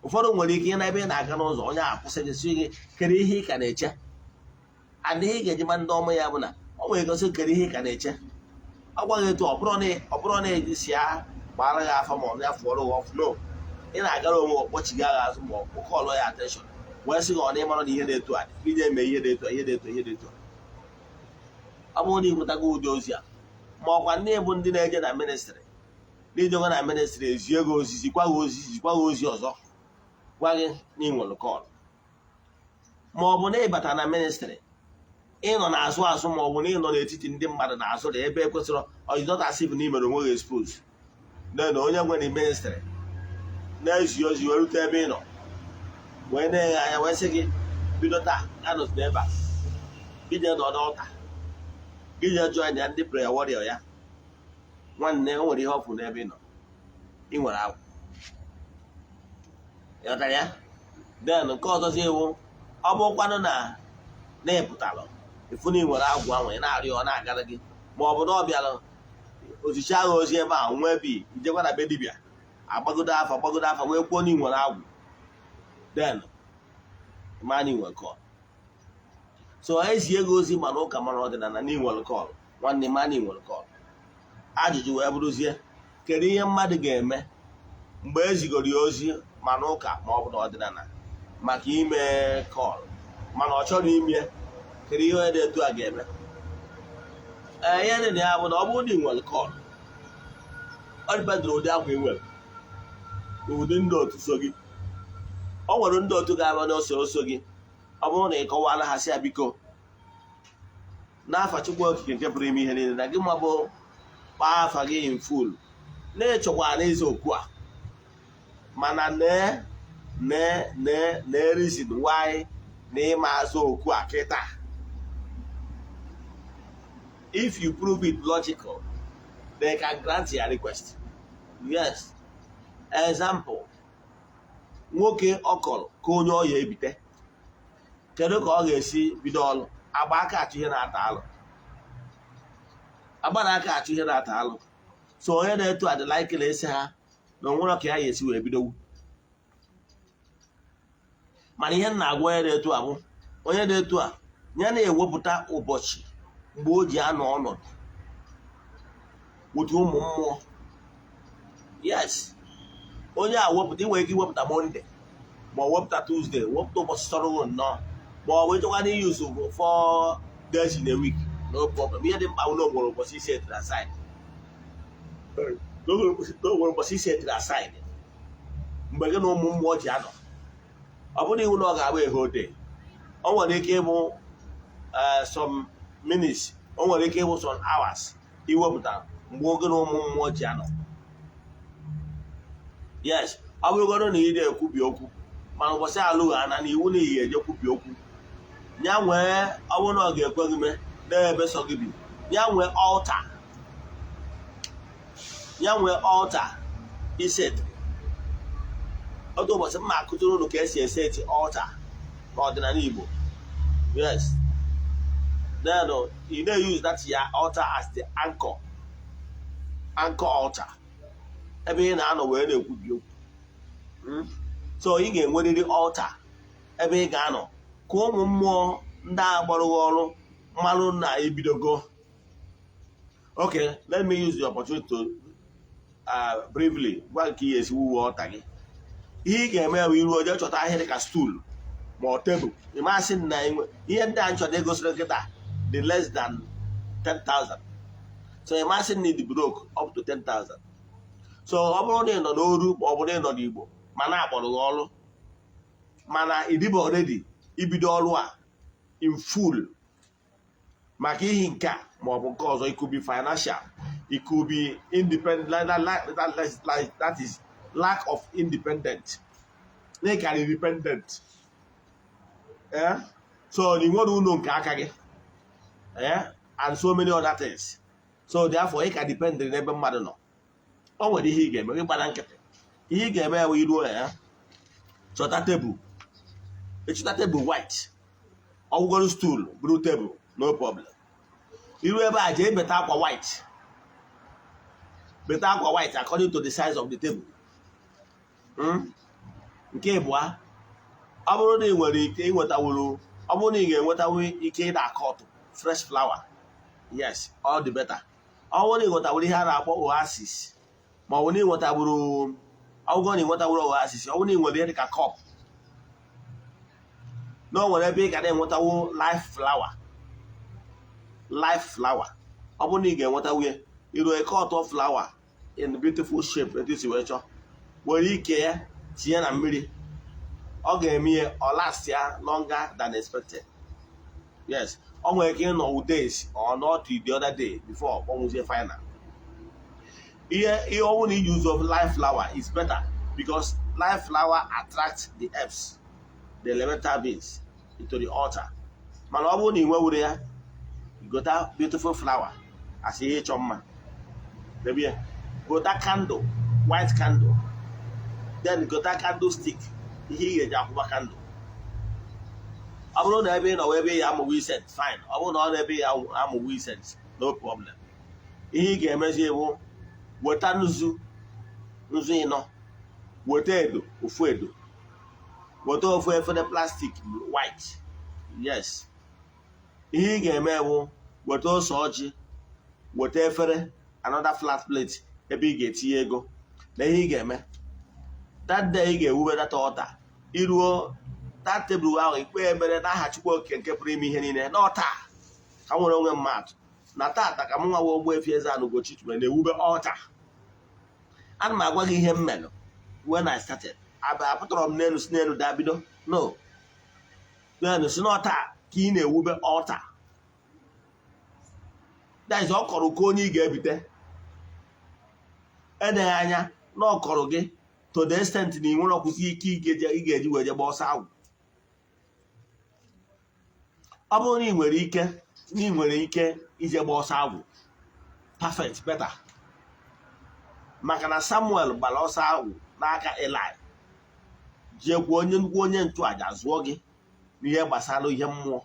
Ụfọdụ nwere ike ị na ebe ị na-aga n'ụzọ, onye akwụsị gị, sị gị, "Kedu ihe ị ka na-eche?" And ihe ị ga-eji ma ndị ọma ya bụ na ọ nwere gosi, "Kedu ihe ị ka na-eche?" Ọ gwaghị etu ọ bụrụ na eji si ya gbara ya afọ ma ọ ya fụọrọ gị ọfụ. No, ị na-agara onwe, ọkpọchiga agha azụ ma ọ kpọkọlụ ya attention, wee sị gị, ọ na ịmara na ihe na-etu a dị, ije eme ihe na-etu a, ihe na-etu a, ihe na-etu a. Ọ bụrụ na ị nwetago ụdị ozi a, ma ọkwa ndị bụ ndị na-eje na ministry, n'ijego na ministry, ezie gị ozi, zikwa gị ozi, zikwa gị ozi ọzọ, gwa gị na ị nwere call, ma ọ bụ na ịbata na ministry, ịnọ n'azụ azụ, ma ọ bụ na ịnọ n'etiti ndị mmadụ n'azụ na ebe ekwesịrị, ọ not as if na ị mere onwe gị expose, na onye nwere ministry na-ezi ozi wee rute ebe ị nọ, wee na-eghe anya, wee sị gị, "Bido taa, anọzi n'ebe a, gị jee nọ n'ọta, gị jee join ya ndị prayer warrior ya." Nwanne, o nwere ihe ọ fụrụ n'ebe ị nọ, ị nwere agwụ. Ịghọtara ya? Then nke ọzọzi ewu, ọ bụrụkwanụ na ị pụtalụ ịfụ na ị nwere agwụ ahụ, ị na-arịọ, ọ na-agara gị, ma ọ bụ na ọ bịara ozicha agha ozi ebe a nwee bi, ijekwa na be dibịa, agbagodo afa, gbagodo afa, wee kwuo na ị nwere agwụ, then ma na ị nwere call. So ezie gị ozi, mana ụka, mara ọdịnala, na ị nwere call. Nwanne, ma na ị nwere call. Ajụjụ wee bụrụzie, kedu ihe mmadụ ga-eme mgbe e zigoro ya ozi, ma n'ụka ma ọ bụ n'ọdịnala, Maka ime call, mana ọ chọrọ ime. Kedu ihe onye dị etu a ga-eme? Ee, ihe dị na ya bụ na ọ bụrụ na ị nwere call, ọ dependịrị ụdị akwa ị nwere, ụdị ndị otu so gị. Ọ nwere ndị otu ga-abịa n'oso oso gị. Ọ bụrụ na ị kọwara ha, sị ya, biko, n'afa Chukwu Okike nke pụrụ ime ihe niile, na gị ma bụ kpaa afa gị in full, na-echekwa n'ịza okwu a, mana nee, nee, nee, nee reason why na ịma azụ okwu a kịta. If you prove it logical, they can grant your request. Yes, example, nwoke ọ kọrọ ka onye ọya ebite, kedu ka ọ ga-esi bido ọrụ? Agba aka achụ ihe na-ata alụ, agba na aka achụ ihe na-ata alụ. So onye na-eto adị likely esi ha na onwere ka ya ga-esi wee bidowu. Mana ihe m na-agwa onye na-eto a bụ, onye na-eto a, ya na-ewepụta ụbọchị mgbe o ji anọ ọnọdụ otu ụmụ mmụọ. Yes, onye a wepụta, ị nwere ike iwepụta Monday ma ọ wepụta Tuesday, wepụta ụbọchị sọrọ gị nnọọ, ma ọ bụ ịchọkwa na use 4 days in a week, no problem. Ihe dị mkpa bụ na o nwere ụbọchị isi etiri aside, na o nwere ụbọchị isi etiri aside mgbe gị na ụmụ mmụọ ji anọ. Ọ bụrụ iwu na ọ ga-abụ a whole day, o nwere ike ịbụ some minutes, o nwere ike ịbụ some hours iwepụta mgbe oge na ụmụ mmụọ ji anọ. Yes, ọ bụrụgodo na ị na-ekwubi okwu, mana ụbọchị alụghị ana na iwu na iyi eje kwubi okwu ya nwee. Ọ bụrụ na ọ ga-ekwe gị mee n'ebe sọ gị bi, ya nwee altar, ya nwee altar iset. Otu ụbọchị mma akụziri unu ka esi eseti altar n'ọdịnala Igbo. Yes, then you na use that your altar as the anchor altar ebe ị na-anọ wee na-ekwubi okwu. So ị ga-enwerịrị altar ebe ị ga-anọ ka ụmụ mmụọ ndị a gbara gị ọrụ mmalụ na ebidogo. Okay, let me use the opportunity to briefly gwa nke ihe esi wuwe altar gị. Ihe ị ga-eme bụ iru oje chọta ahịrị ka stool ma ọ tebụl. Ịmasị na ihe ndị a nchọta egosiri nkịta dị less than 10,000, so ịmasị na ịdị broke up to 10,000. So ọ bụrụ na ị nọ n'oru ma ọ bụ na ị nọ n'Igbo, mana akpọrọ gị ọrụ, mana ịdịba already ibido ọrụ a in full maka ihi nke a ma ọ bụ nke ọzọ, it could be financial, it could be independent, like, that is lack of independent, na ị karị independent, eh? So na ị nwere ụlọ nke aka gị, eh? And so many other things. So therefore ị ka depend n'ebe mmadụ nọ. O nwere ihe ị ga-eme. Gị gbara nkịtị, ihe ị ga-eme ya bụ iruo ya, chọta tebụl, ịchọta tebụl white, ọgwụgoro stool bụrụ tebụl, no problem. Iru ebe a, jee beta akwa white, beta akwa white according to the size of the table. Nke ịbụa, ọ bụrụ na ị nwere ike ịnwetawuru, ọ bụrụ na ị ga-enwetanwu ike ịda akọtụ fresh flower, yes, all the better. Ọ bụrụ na ị nwetawuru ihe a na-akpọ oasis, ma ọ bụ na ị nwetawuru, ọ bụrụ na ị nwetawuru oasis, ọ bụrụ na ị nwere ihe dịka cup, na o nwere ebe ị ga na-enwetawu live flower, live flower, ọ bụrụ na ị ga-enwetawu ya, iru cut flower in beautiful shape etu isi wee chọọ, were ike ya tinye na mmiri, ọ ga-eme ya ọ last ya longer than expected. Yes, ọ nwere ike ịnọ days or not the other day before ọ kpọnwụzie final. Ihe ọnwụ na use of live flower is better because live flower attracts the herbs, the elemental beings into the altar. Mana ọ bụrụ na ị nwewuru ya, gota beautiful flower as ihe ịchọ mma debe ya, gota candle, white candle, then gota candle stick, ihe ị ga-eji akwụba candle. Ọ bụrụ na ebe ị nọ wee ebe ya amụwa incense, fine. Ọ bụrụ na ọ na ebe ya amụwa incense, no problem. Ihe ị ga-emezi bụ weta nzu, nzu ịnọ, weta edo, ofu edo, weta ofu efere plastic white. Yes, ihe ị ga-eme bụ weta ose ọjị, weta efere, another flat plate ebe ị ga-etinye ego. Na ihe ị ga-eme that day, ị ga-ewube data ọta iruo That tebụl ahụ, ikpe ekpere n'aha Chukwu Okike nke pụrụ ime ihe niile, na taa ka m nwere onwe mmadụ, na tata ka m nwa Ogbuefi Eze-Ana Ugochi tubelu na-ewube altar. Ana m agwa gị ihe m melụ when I started. Apụtara m n'elu si n'elu daa bido no n'elu si n'ọta ka ị na-ewube altar. That is, ọ kọrọ ka onye ị ga-ebite edeghị anya na ọ kọrọ gị to the extent na ị nwere ọkwụsị ike ị ga-eji wee je gba ọsọ agwụ. Ọ bụrụ na ị nwere ike, na ị nwere ike ije gba ọsọ agwụ, perfect, better, maka na Samuel gbara ọsọ agwụ n'aka Eli, jeekwa onye nnukwu onye nchụaja zụọ gị n'ihe gbasara ihe mmụọ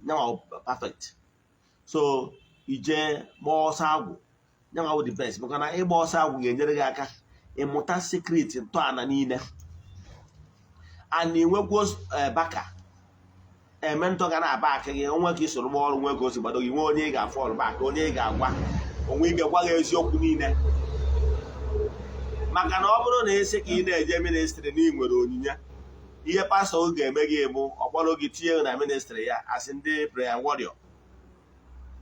nyanwa perfect. So ije gbaa ọsọ agwụ, nyanwa bụ the best, maka na ịgba ọsọ agwụ ga-enyere gị aka ịmụta secret ntọala niile and inwekwuo baka eme ntọ ga na-aba aka gị onwe ka isoro gba ọrụ, nwe ka o si gbado gị, nwee onye ị ga-afọ ọrụ baka, onye ị ga-agwa onwe ike gwa gị eziokwu niile. Maka na ọ bụrụ na esi ka ị na-eje ministry na ị nwere onyinye, ihe pastọ ga-eme gị bụ ọkpọrọ gị tinye na ministry ya asị ndị prayer warrior.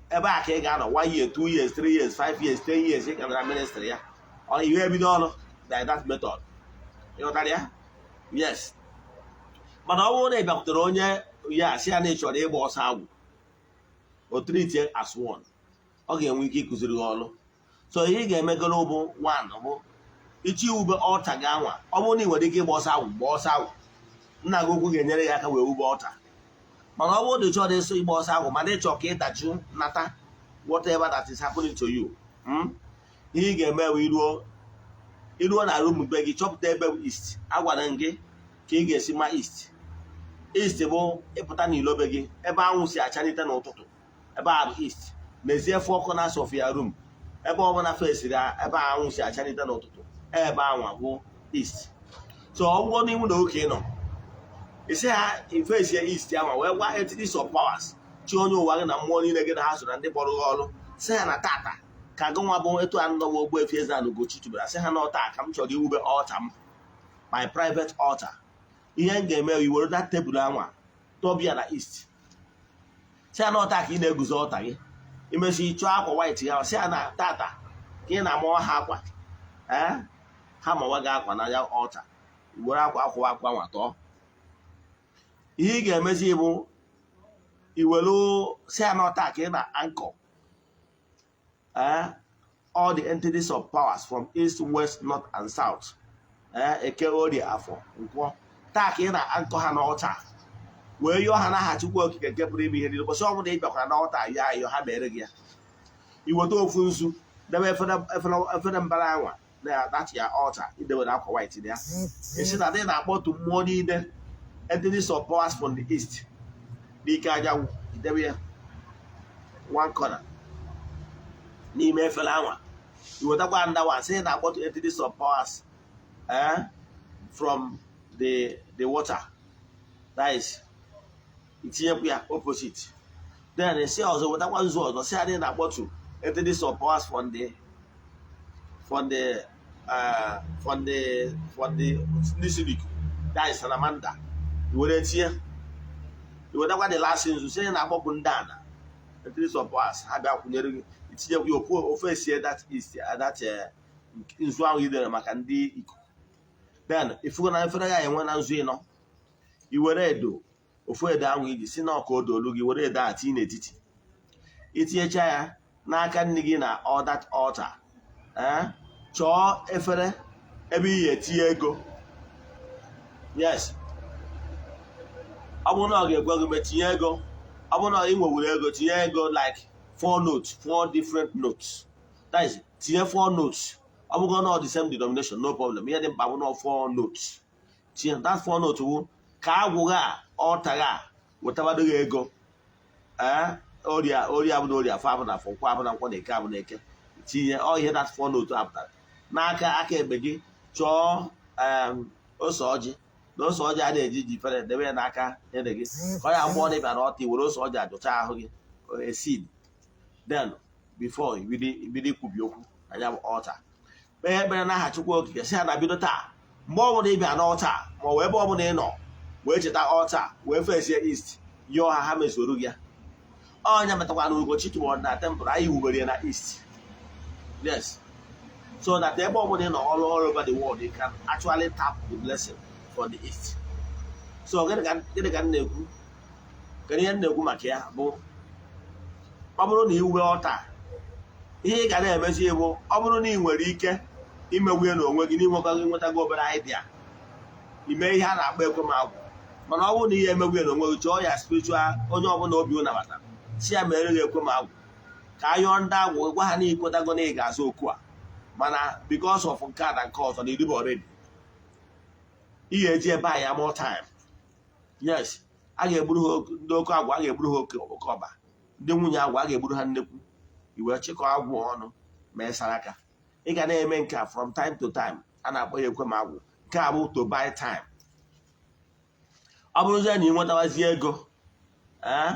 Ebe a ka ị ga-anọ one year, 2 years, 3 years, 5 years, 10 years, ị ka nọ na ministry ya. Ọ ihe ebido ọrụ by that method, ịghọtara ya? Yes. Mana ọ bụrụ na ị bịakwutere onye ya asị ya na ị chọrọ ịgba ọsọ agwụ, o treat as one, ọ ga-enwe ike ịkụziri gị ọrụ. So ihe ị ga-emegoro bụ, one bụ ichi ube altar gị anwa. Ọ bụrụ na ị nwere ike ịgba ọsọ agwụ, gba ọsọ agwụ. Nna gị ukwu ga-enyere gị aka wee wube altar. Mana ọ bụrụ na ị chọrọ ịsọ ịgba ọsọ agwụ, mana ịchọ ka ịdajụ nata whatever that is happening to you, ihe ị ga-eme bụ iruo na room be gị, chọpụta ebe bụ east. Agwara m gị ka ị ga-esi ma east. East bụ ịpụta n'ilo be gị, ebe anwụ si achalite n'ụtụtụ, ebe a bụ east. Mezie four corners of your room, ebe ọbụla fesiri ebe anwụ si achalite n'ụtụtụ, ebe anwa bụ east. So ọ bụrụ n'ihu na oke nọ, isi ha ifesie east anwa, wee gwa entities of powers, chi onye ụwa gị na mmụọ niile gị na ha so na ndị kpọrọ gị ọrụ, sị ha na tata ka gị nwa bụ etu a nọwa Ogbuefi Eze-Ana Ugochi tubelu, sị ha na ọta ka m chọrọ iwube altar m, my private altar. Ihe m ga-eme, iwere that tebụl anwa tọbịa na east, sị ha na ọta ka ị na-eguzo altar gị. Imesi chọọ akwa white ya, sị ha na tata ka ị na-amawa ha akwa, ee, ha mawa gị akwa na ya altar, were akwa akwa akwa nwa tọọ. Ihe ị ga-emezi bụ iwelu si ha n'ọta ka ị na anchor all the entities of powers from east, west, north and south, Eke, Orie, Afọ, Nkwọ. Taa ka ị na-anchor ha n'altar, wee yọọ ha n'aha Chukwu Okike nke pụrụ ime ihe niile. Ụbọchị ọbụla ị bịakwara n'altar ya ayọ ha mere gị ya, iweta ofu nzu debe efere mbara anwa na that ya altar, idewere akwa white na ya, esi na dị na-akpọtu mmụọ niile, entities of powers from the east, n'ike anyanwụ, idebe ya one corner n'ime efere anwa. Iwetakwa ndawa, sị na-akpọtu entities of powers from the water, that is, itinyekwu ya opposite. Then esi ọzọ, wetakwa nzu ọzọ, si adị na-akpọtu entities of powers from the ndị si that is salamander, were tinye. Iwetakwa the last nzu, si na-akpọpụ ndị ana, entities of powers, ha bịa kwụnyere gị, itinyekwa ya ofu ofe, esie that east, that nzu ahụ idere maka ndị ikuku. Then ifugo na efere ya enwe na nzu ịnọ. Iwere edo, ofu edo ahụ iji si na ọka odo olu gị, were edo a tinye n'etiti, itinyecha ya n'aka nne gị na all that altar, chọọ efere ebe ị ga-etinye ego. Yes, ọ bụrụ na ọ ga-ekwe gị tinye ego, ọ bụrụ na ị nwewere ego, tinye ego like four notes, four different notes, that is, tinye four notes. Ọ bụgo na the same denomination, no problem. Ihe dị mkpa bụ na four notes. Tinye that four notes wụ ka agwụghị a ọtaghị a wetabado gị ego. Ee, oria oria abụ na oria, afọ abụ na afọ, nkwọ abụ na nkwọ, na eke abụ na eke. Tinye ọ ihe that four note apụtara n'aka aka ekpe gị. Chọọ ose ọjị, na ose ọjị a na-eji ji fere, debe ya n'aka ede gị, ka ọ ya mụọ na ịbịa na ọta, were ose ọjị ajụcha ahụ gị esid. Then before ibido ikwubi okwu anya bụ altar, kpee ekpere n'aha Chukwu Okike, sị ha na bido taa, mgbe ọbụla ị bịa n'altar ma ọ bụ ebe ọbụla ị nọ. Wee cheta altar, wee fesie east, yọọ ha, ha mezuru gị ya. Ọnya metakwa na Ugochi tụwara na temple anyị wubere ya na east, yes, so that ebe ọbụla ị nọ all over the world, you can actually tap the blessing for the east. So gịnị ka m na-ekwu? Kedu ihe m na-ekwu maka ya? Bụ ọ bụrụ na iwe altar, ihe ị ga na-emezi bụ, ọ bụrụ na ị nwere ike imegbu ya n'onwe gị, n'inwekwaghị nwetago obere idea, ime ihe a na-akpọ ekwe m agwụ. Mana ọ bụrụ na ihe emegbu ya n'onwe gị, chọọ ya spiritual, onye ọbụla obi nabatara, si ya mere gị ekwe m agwụ, ka a yọọ ndị agwụ, gwa ha na ikwetago na ị ga-azụ okwu a, mana because of nke a na nke ọzọ na ịdịbọ ready, ị ga-eji ebe a ya more time. Yes, a ga-egburu ha ndị oke agwụ, a ga-egburu ha oke oke ọba, ndị nwunye agwụ, a ga-egburu ha nnekwu. Iwee chịkọ agwụ ọnụ ma sara aka. Ị ga na-eme nke a from time to time. A na-akpọ ya ekwe m agwụ. Nke a bụ to buy time. Ọ bụrụzie na ị nwetawazie ego, ee,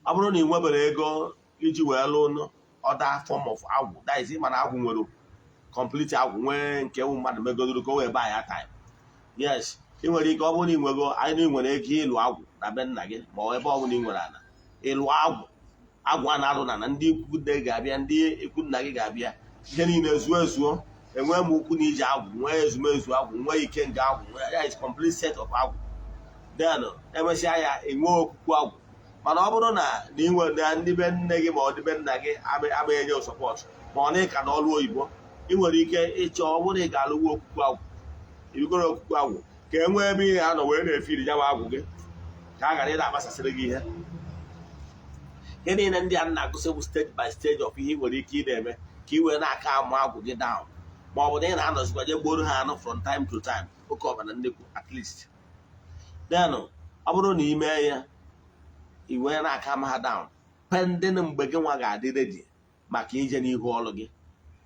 ọ bụrụ na ị nwebere ego iji wee lụọ other form of agwụ, that is, mana agwụ nwere complete agwụ, nwee nke wụ mmadụ megodoro ka o wee buy ya time. Yes, ị nwere ike, ọ bụrụ na ị nwego anyị nwere ego ịlụ agwụ na be nna gị, ma ọ ebe ọ bụla ị nwere ala ịlụ agwụ, agwụ a na-alụ na ndị ikwu nne ga-abịa, ndị ikwu nna gị ga-abịa, ihe niile ezuo ezuo, enwee m ukwu na ije agwụ, nwee ezumezu agwụ, nwee ike nke agwụ, nwee ya is complete set of agwụ. Then emesịa ya, enwee okwukwu agwụ. Mana ọ bụrụ na na ị nwere na ndị be nne gị ma ọ dị be nna gị amaghị enye support, ma ọ na ịka na ọrụ oyibo, ị nwere ike ịchọ, ọ bụrụ na ị ga-alụwa okwukwu agwụ, ibigoro okwukwu agwụ, ka e nwee ebe ị ga-anọ wee na-efiri ya bụ agwụ gị, ka a ghara ịda agbasasịrị gị ihe. Ihe niile ndị a na-agụsị bụ stage by stage of ihe ị nwere ike ị na-eme ka ị wee na-aka amụ agwụ gị down, ma ọ bụ na ị na-anọzikwa je gboro ha anụ from time to time, oke ọbara nnekwu at least. Then ọ bụrụ na ị mee ya, ị wee na-aka ama ha down pending mgbe gị nwa ga-adị ready maka ije n'ihu ọrụ gị,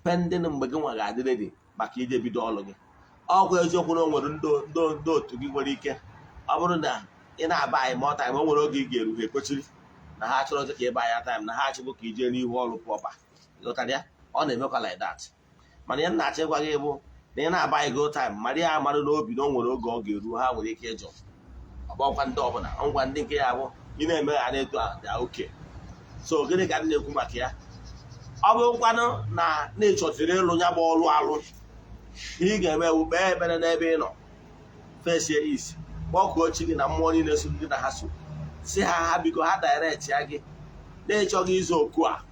pending mgbe gị nwa ga-adị ready maka ije bido ọrụ gị. Ọkwa eziokwu na o nwere ndị otu gị nwere ike, ọ bụrụ na ị na-aba anyị ma ọ time, o nwere oge ị ga-eru, ha ekwechiri na ha chọrọzi ka ịba ya time, na ha achịbụ ka ije n'ihu ọrụ proper. Ịghọtara ya? Ọ na-emekwa like that. Mana ihe m na-achọ ịgwa gị bụ na ị na-aba anyị go time, mara ya amarụ n'obi na o nwere oge ọ ga-eru, ha nwere ike ịjụ. Ọgbakwa ndị ọbụla ngwa ndị nke ya bụ ị na-eme ha na-eto dị oke. So gịnị ka m na-ekwu maka ya? Ọ bụ nkwanụ na na ịchọtiri ịlụ ya bụ ọlụ alụ, ihe ị ga-eme bụ kpee ekpere n'ebe ị nọ, fesie isi, kpọkuo chi gị na mmụọ niile so gị na ha so, si ha, ha biko, ha direct ya gị na-ịchọghị izu oku a,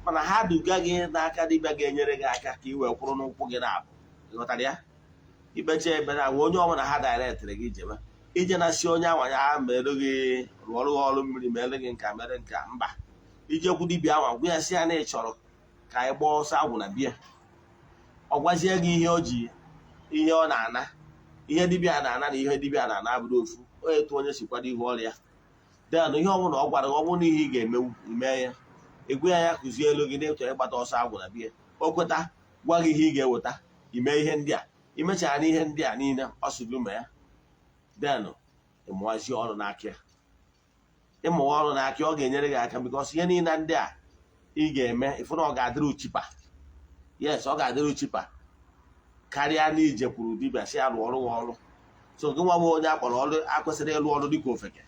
mana ha duga gị n'aka dibịa ga-enyere gị aka ka ị wee kwụrụ n'ụkwụ gị na-abụ. Ịghọtara ya? Ikpecha ekpere ahụ, onye ọbụla ha directịrị gị jebe ije na si onye anwa ya mere gị, rụọrụ gị ọrụ mmiri, mere gị nka, mere nka mba, ijekwu dibịa anwa, gwa ya si ya na ị chọrọ ka anyị gbaa ọsọ agwụ na bịa. Ọ gwazie gị ihe o ji, ihe ọ na-ana, ihe dibịa na-ana na ihe dibịa na-ana abụrụ ofu. Onye etu onye si kwado ihu ọrịa, then ihe ọbụla ọ gwara gị, ọ bụrụ na ihe ị ga-emewu, ime ya. Egwu ya, ya kụzie elu gị na-etu ịgbata ọsọ agwụ na bịa. O kweta gwa gị ihe ị ga-eweta, ime ihe ndị a, imechara na ihe ndị a niile ọ sị gị mee ya, then ịmụwazie ọrụ n'aka ya. Ịmụwa ọrụ n'aka ya, ọ ga-enyere gị aka, because ihe niile ndị a ị ga-eme, ịfụ na ọ ga-adịrị cheaper. Yes, ọ ga-adịrị cheaper karịa na ije kwuru dibịa si ya rụọ ọrụ gị ọrụ. So gị nwa bụ onye akpọrọ ọrụ akwesịrị ịlụ ọrụ dịka ofeke,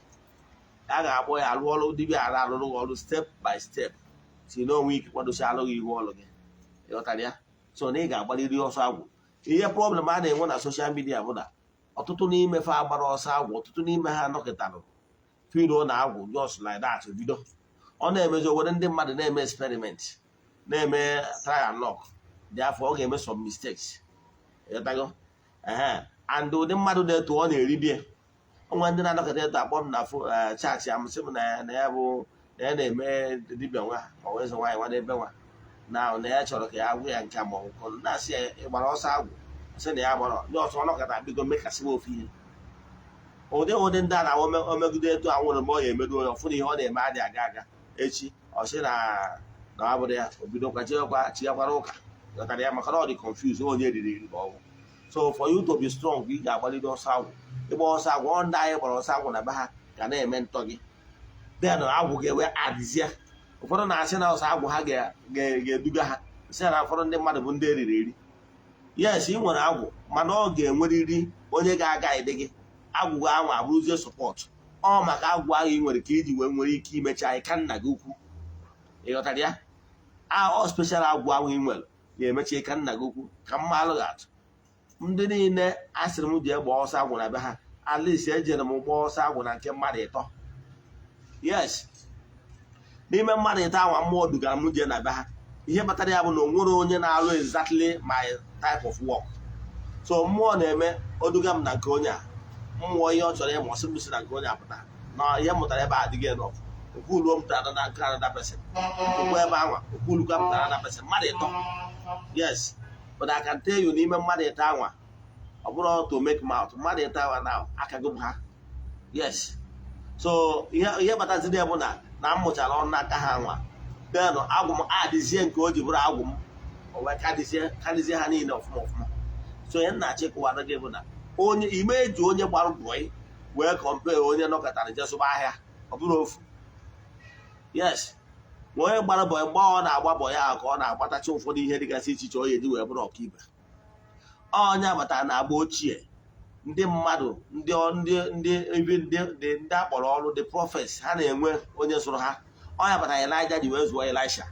a ga-akpọ ya alụ ọrụ dibịa ara arụrụ gị ọrụ step by step, si na onwe ike kwadosi alụ gị ihu ọrụ gị. Ịghọtara ya? So na ị ga-agbalịrị ọsọ agwụ. Ihe problem a na-enwe na social media bụ na ọtụtụ n'ime fa agbara ọsọ agwụ, ọtụtụ n'ime ha nọkịtarụ filo na agwụ just like that bido. Ọ na-emezi owere ndị mmadụ na-eme experiment, na-eme try and luck. Therefore ọ ga-eme some mistakes. Ịghọtago? Ehe, and ụdị mmadụ na-eto, ọ na-eri bie onwe ndị na-anọkọta eto akpọ m na chat ya, m sị m na ya bụ na ya na-eme dibịa nwa, ma ọ eze nwaanyị nwa n'ebe nwa na ya chọrọ ka ya gwụ ya nke a, ma ọ bụ na-asị ya ịgbara ọsọ agwụ, sị na ya gbara ndị ọsọ. Ọnọkọta bido mekasịwa ofu ihe. Ụdị ndị a na-awụ omegide etu a nwere mgbe ọ ya emedo onye ọfụ na ihe ọ na-eme adịghị aga aga. Echi ọ sị na ọ bụrụ ya, o bidokwa chịakwa chiakwara ụka. Ghọtara ya? Maka na ọ dị confuse, onye riri eri ka ọ bụ. So for you to be strong, ị ga-agbalite ọsọ agwụ. Ịgba ọsọ agwụ, ọ ndị anyị gbara ọsọ agwụ na be ha ga na-eme ntọ gị, then agwụ ga-ewe adịzie. Ụfọdụ na-asị na ọsọ agwụ ha ga-eduga ha, sị na ụfọdụ ndị mmadụ bụ ndị eriri eri. Yes, ị nwere agwụ, mana ọ ga-enwerịrị onye ga-aga ede gị. Agwụgwọ ahụ abụrụzie support. Ọ maka agwụ ahụ ị nwere ka iji wee nwere ike imecha anyị ka nna gị ukwu. Ị ghọtara ya? Ọ special agwụ ahụ ị nwere ga-emecha ka nna gị ukwu. Ka mma alụ gị atụ, ndị niile a sịrị m jee gbaa ọsọ agwụ na be ha, at least ejere m gbaa ọsọ agwụ na nke mmadụ ịtọ. Yes, n'ime mmadụ ịtọ anwa mmụọ dugara m jee na be ha, ihe kpatara ya bụ na o nwere onye na-alụ exactly my type of work. So mmụọ na-eme oduga m na nke onye a, mmụọ ihe ọ chọrọ ịmụ, ọsị m si na nke onye a pụta na ihe m mụtara ebe a adịghị enough. Okwuluo m tara na nke another person, okwu ebe anwa okwulukwa m tara another person. Mmadụ ịtọ, yes, but I can tell you, n'ime mmadụ ịtọ anwa, ọ bụrụ to make mouth, mmadụ ịtọ anwa na akago m ha. Yes, so ihe kpataziri ya bụ na m mụchara ọnụ n'aka ha nwa, then agwụ m adịzie nke o ji bụrụ agwụ m, o wee kadịzie ha niile ọfụma ọfụma. So ihe m na-achọ ịkụwara gị bụ na onye ime eji onye gbara bọị wee compare onye nọkọtara je zụba ahịa, ọ bụrụ ofu. Yes, ma onye gbara bọị, mgbe ọ na-agba bọị ahụ ka ọ na-agbatacha ụfọdụ ihe dịgasị iche iche ọ ga-eji wee bụrụ ọkaibe. Onye abatara na agba ochie, ndị mmadụ, ndị ndị ndị ndị akpọrọ ọrụ, the prophets, ha na-enwe onye zụrụ ha. Onye batara Elijah ji wee zụọ Elisha.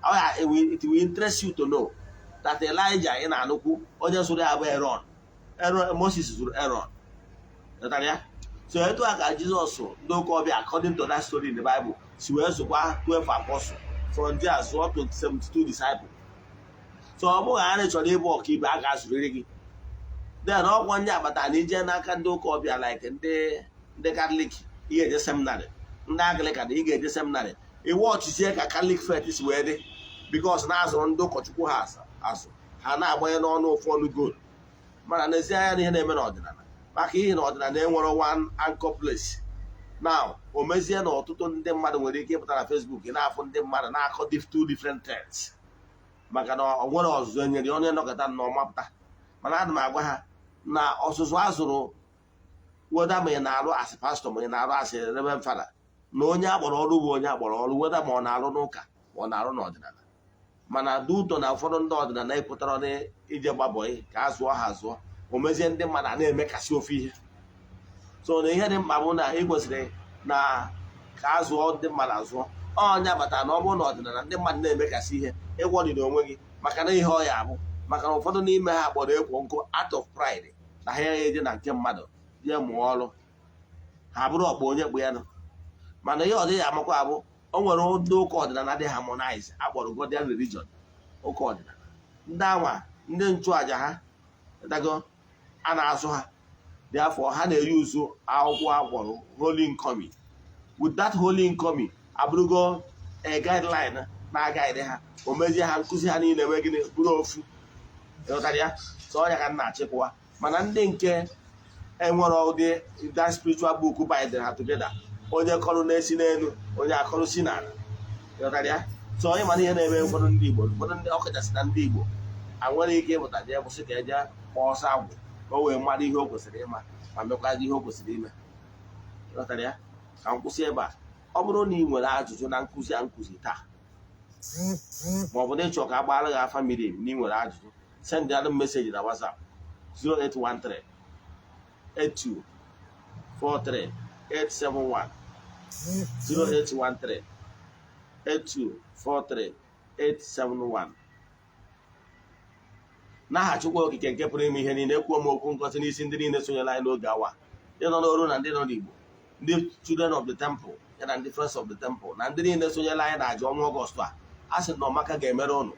Oya, it will interest you to know that Elijah ị na-anụkwu, onye zụrụ ya bụ Aaron. Aaron, Moses zụrụ Aaron. Ghọtara ya? So etu a ka Jizọs, ndị ụka ọbịa, according to that story in the Bible, si wee zụkwa 12 apostles, from there zụọ 72 disciples. So ọ bụghị anyị chọrọ ịbụ ọkaibe, a ga-azụrịrị gị. Then ọkwa ndị agbata na ije n'aka ndị ụka ọbịa, like ndị Katọlik, ị ga-eje seminary, ndị Anglican, ị ga-eje seminary. Iwu ọchịchị ka Catholic faith si wee dị, because na-azụrụ ndị ụkọchukwu ha azụ, ha na-agbanye n'ọnụ ụfọdụ goal. Mana n'ezie anya na ihe na-eme n'ọdịnala, maka ihe na ọdịnala enwere one anchor place now, o mezie na ọtụtụ ndị mmadụ nwere ike ịpụta na Facebook ị na-afụ ndị mmadụ na-akọ two different things, maka na ọ nwere ọzụzụ enyere onye nọkọta na ọmapụta. Mana ana m agwa ha na ọzụzụ a zụrụ, whether ma ị na-arụ asị pastọ, ma ị na-arụ asị reverend fada, na onye akpọrọ ọrụ bụ onye akpọrọ ọrụ, whether ma ọ na-arụ n'ụka ma ọ na-arụ n'ọdịnala. Mana dị ụtọ na ụfọdụ ndị ọdịnala ekwetara n'ije gbabọị ka a zụọ ha azụọ, o mezie ndị mmadụ a na-emekasị ofe ihe. So na ihe dị mkpa bụ na ị kwesịrị na ka a zụọ ndị mmadụ azụọ. Ọnya batara na ọ bụrụ na ọdịnala ndị mmadụ na-emekasị ihe, ịgwọdịrị onwe gị, maka na ihe ọ ya abụ maka na ụfọdụ n'ime ha kpọrọ ekwo nkụ out of pride na ha eje na nke mmadụ jee mụọ ọrụ, ha bụrụ ọkpọ onye kpụ ya nọ. Mana ihe ọ dịghị amakwa abụ, o nwere ndị ụka ọdịnala dị harmonize akpọrọ Godian religion. Ụka ọdịnala ndị anwa, ndị nchụaja ha dago a na-azụ ha dị afọ, ha na-eyuzu akwụkwọ akpọrọ Holy Nkomi. With that Holy Nkomi abụrụgo a guideline na-agaghịrị ha, o mezie ha nkụzi ha niile nwee gịnị bụrụ ofu. Ịghọtara ya? So ọnya ka m na-achịkwa. Mana ndị nke enwere ụdị that spiritual book bind ha together, onye kọrọ na-esi n'elu, onye akọrọ si n'ala. Ịghọtara ya? So onye mana ihe na-eme ụfọdụ ndị Igbo, ụfọdụ ndị ọkachasị na ndị Igbo a nwere ike ịpụta jee kwụsị ka eje kpọọ ọsọ agwụ ka o wee mara ihe o kwesịrị ịma ma mekwazi ihe o kwesịrị ime. Ịghọtara ya? Ka m kwụsị ebe a. Ọ bụrụ na ị nwere ajụjụ na nkụzi a nkụzi taa, ma ọ bụ na ịchọ ka a gbaara gị afa miri emi, na ị nwere ajụjụ, send alụ message na WhatsApp 0813 82 43 871, 0813 82 43 871. N'aha Chukwu Okike nke pụrụ ime ihe niile, ekwuo m okwu ngozi n'isi ndị niile sonyere anyị n'oge awa, ndị nọ n'oru na ndị nọ n'Igbo, ndị Children of the Temple ya na ndị Friends of the Temple na ndị niile sonyere anyị na aja ọnwa Ọgọstụ a. A sị na ọmaka ga-emere ụnụ,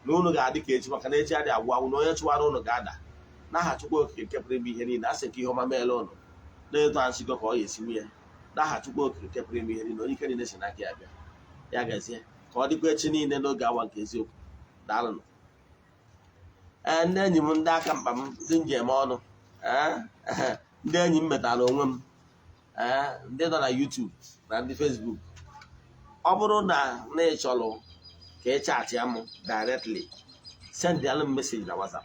na unu ga-adị ka echi, maka na echi adị agwụ agwụ, na onye chụwara ụnụ ga-ada. N'aha Chukwu Okike nke pụrụ ime ihe niile, a sị ka ihe ọma meela ụnụ na-eto ansịgo ka ọ ya esi nwunye. N'aha Chukwu Okike nke pụrụ ime ihe niile, onye ike niile si n'aka ya bịa, ya gazie. Ka ọ dịkwa echi niile n'oge awa nke eziokwu. Daalụnụ. Ee, ndị enyi m, ndị aka mkpa m, ndị njem ọnụ, ee, ndị enyi m metara onwe m, ee, ndị nọ na YouTube na ndị Facebook, ọ bụrụ na ị chọrọ ka ị chat ya m directly, send alụ m message na WhatsApp.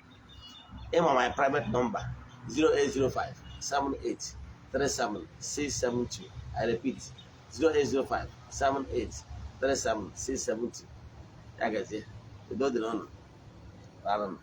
Ịma my private number, 0805 78 37 672. I repeat, 0805 78 37 672. Ya gazie, udo dịrị ụnụ. Daalụnụ.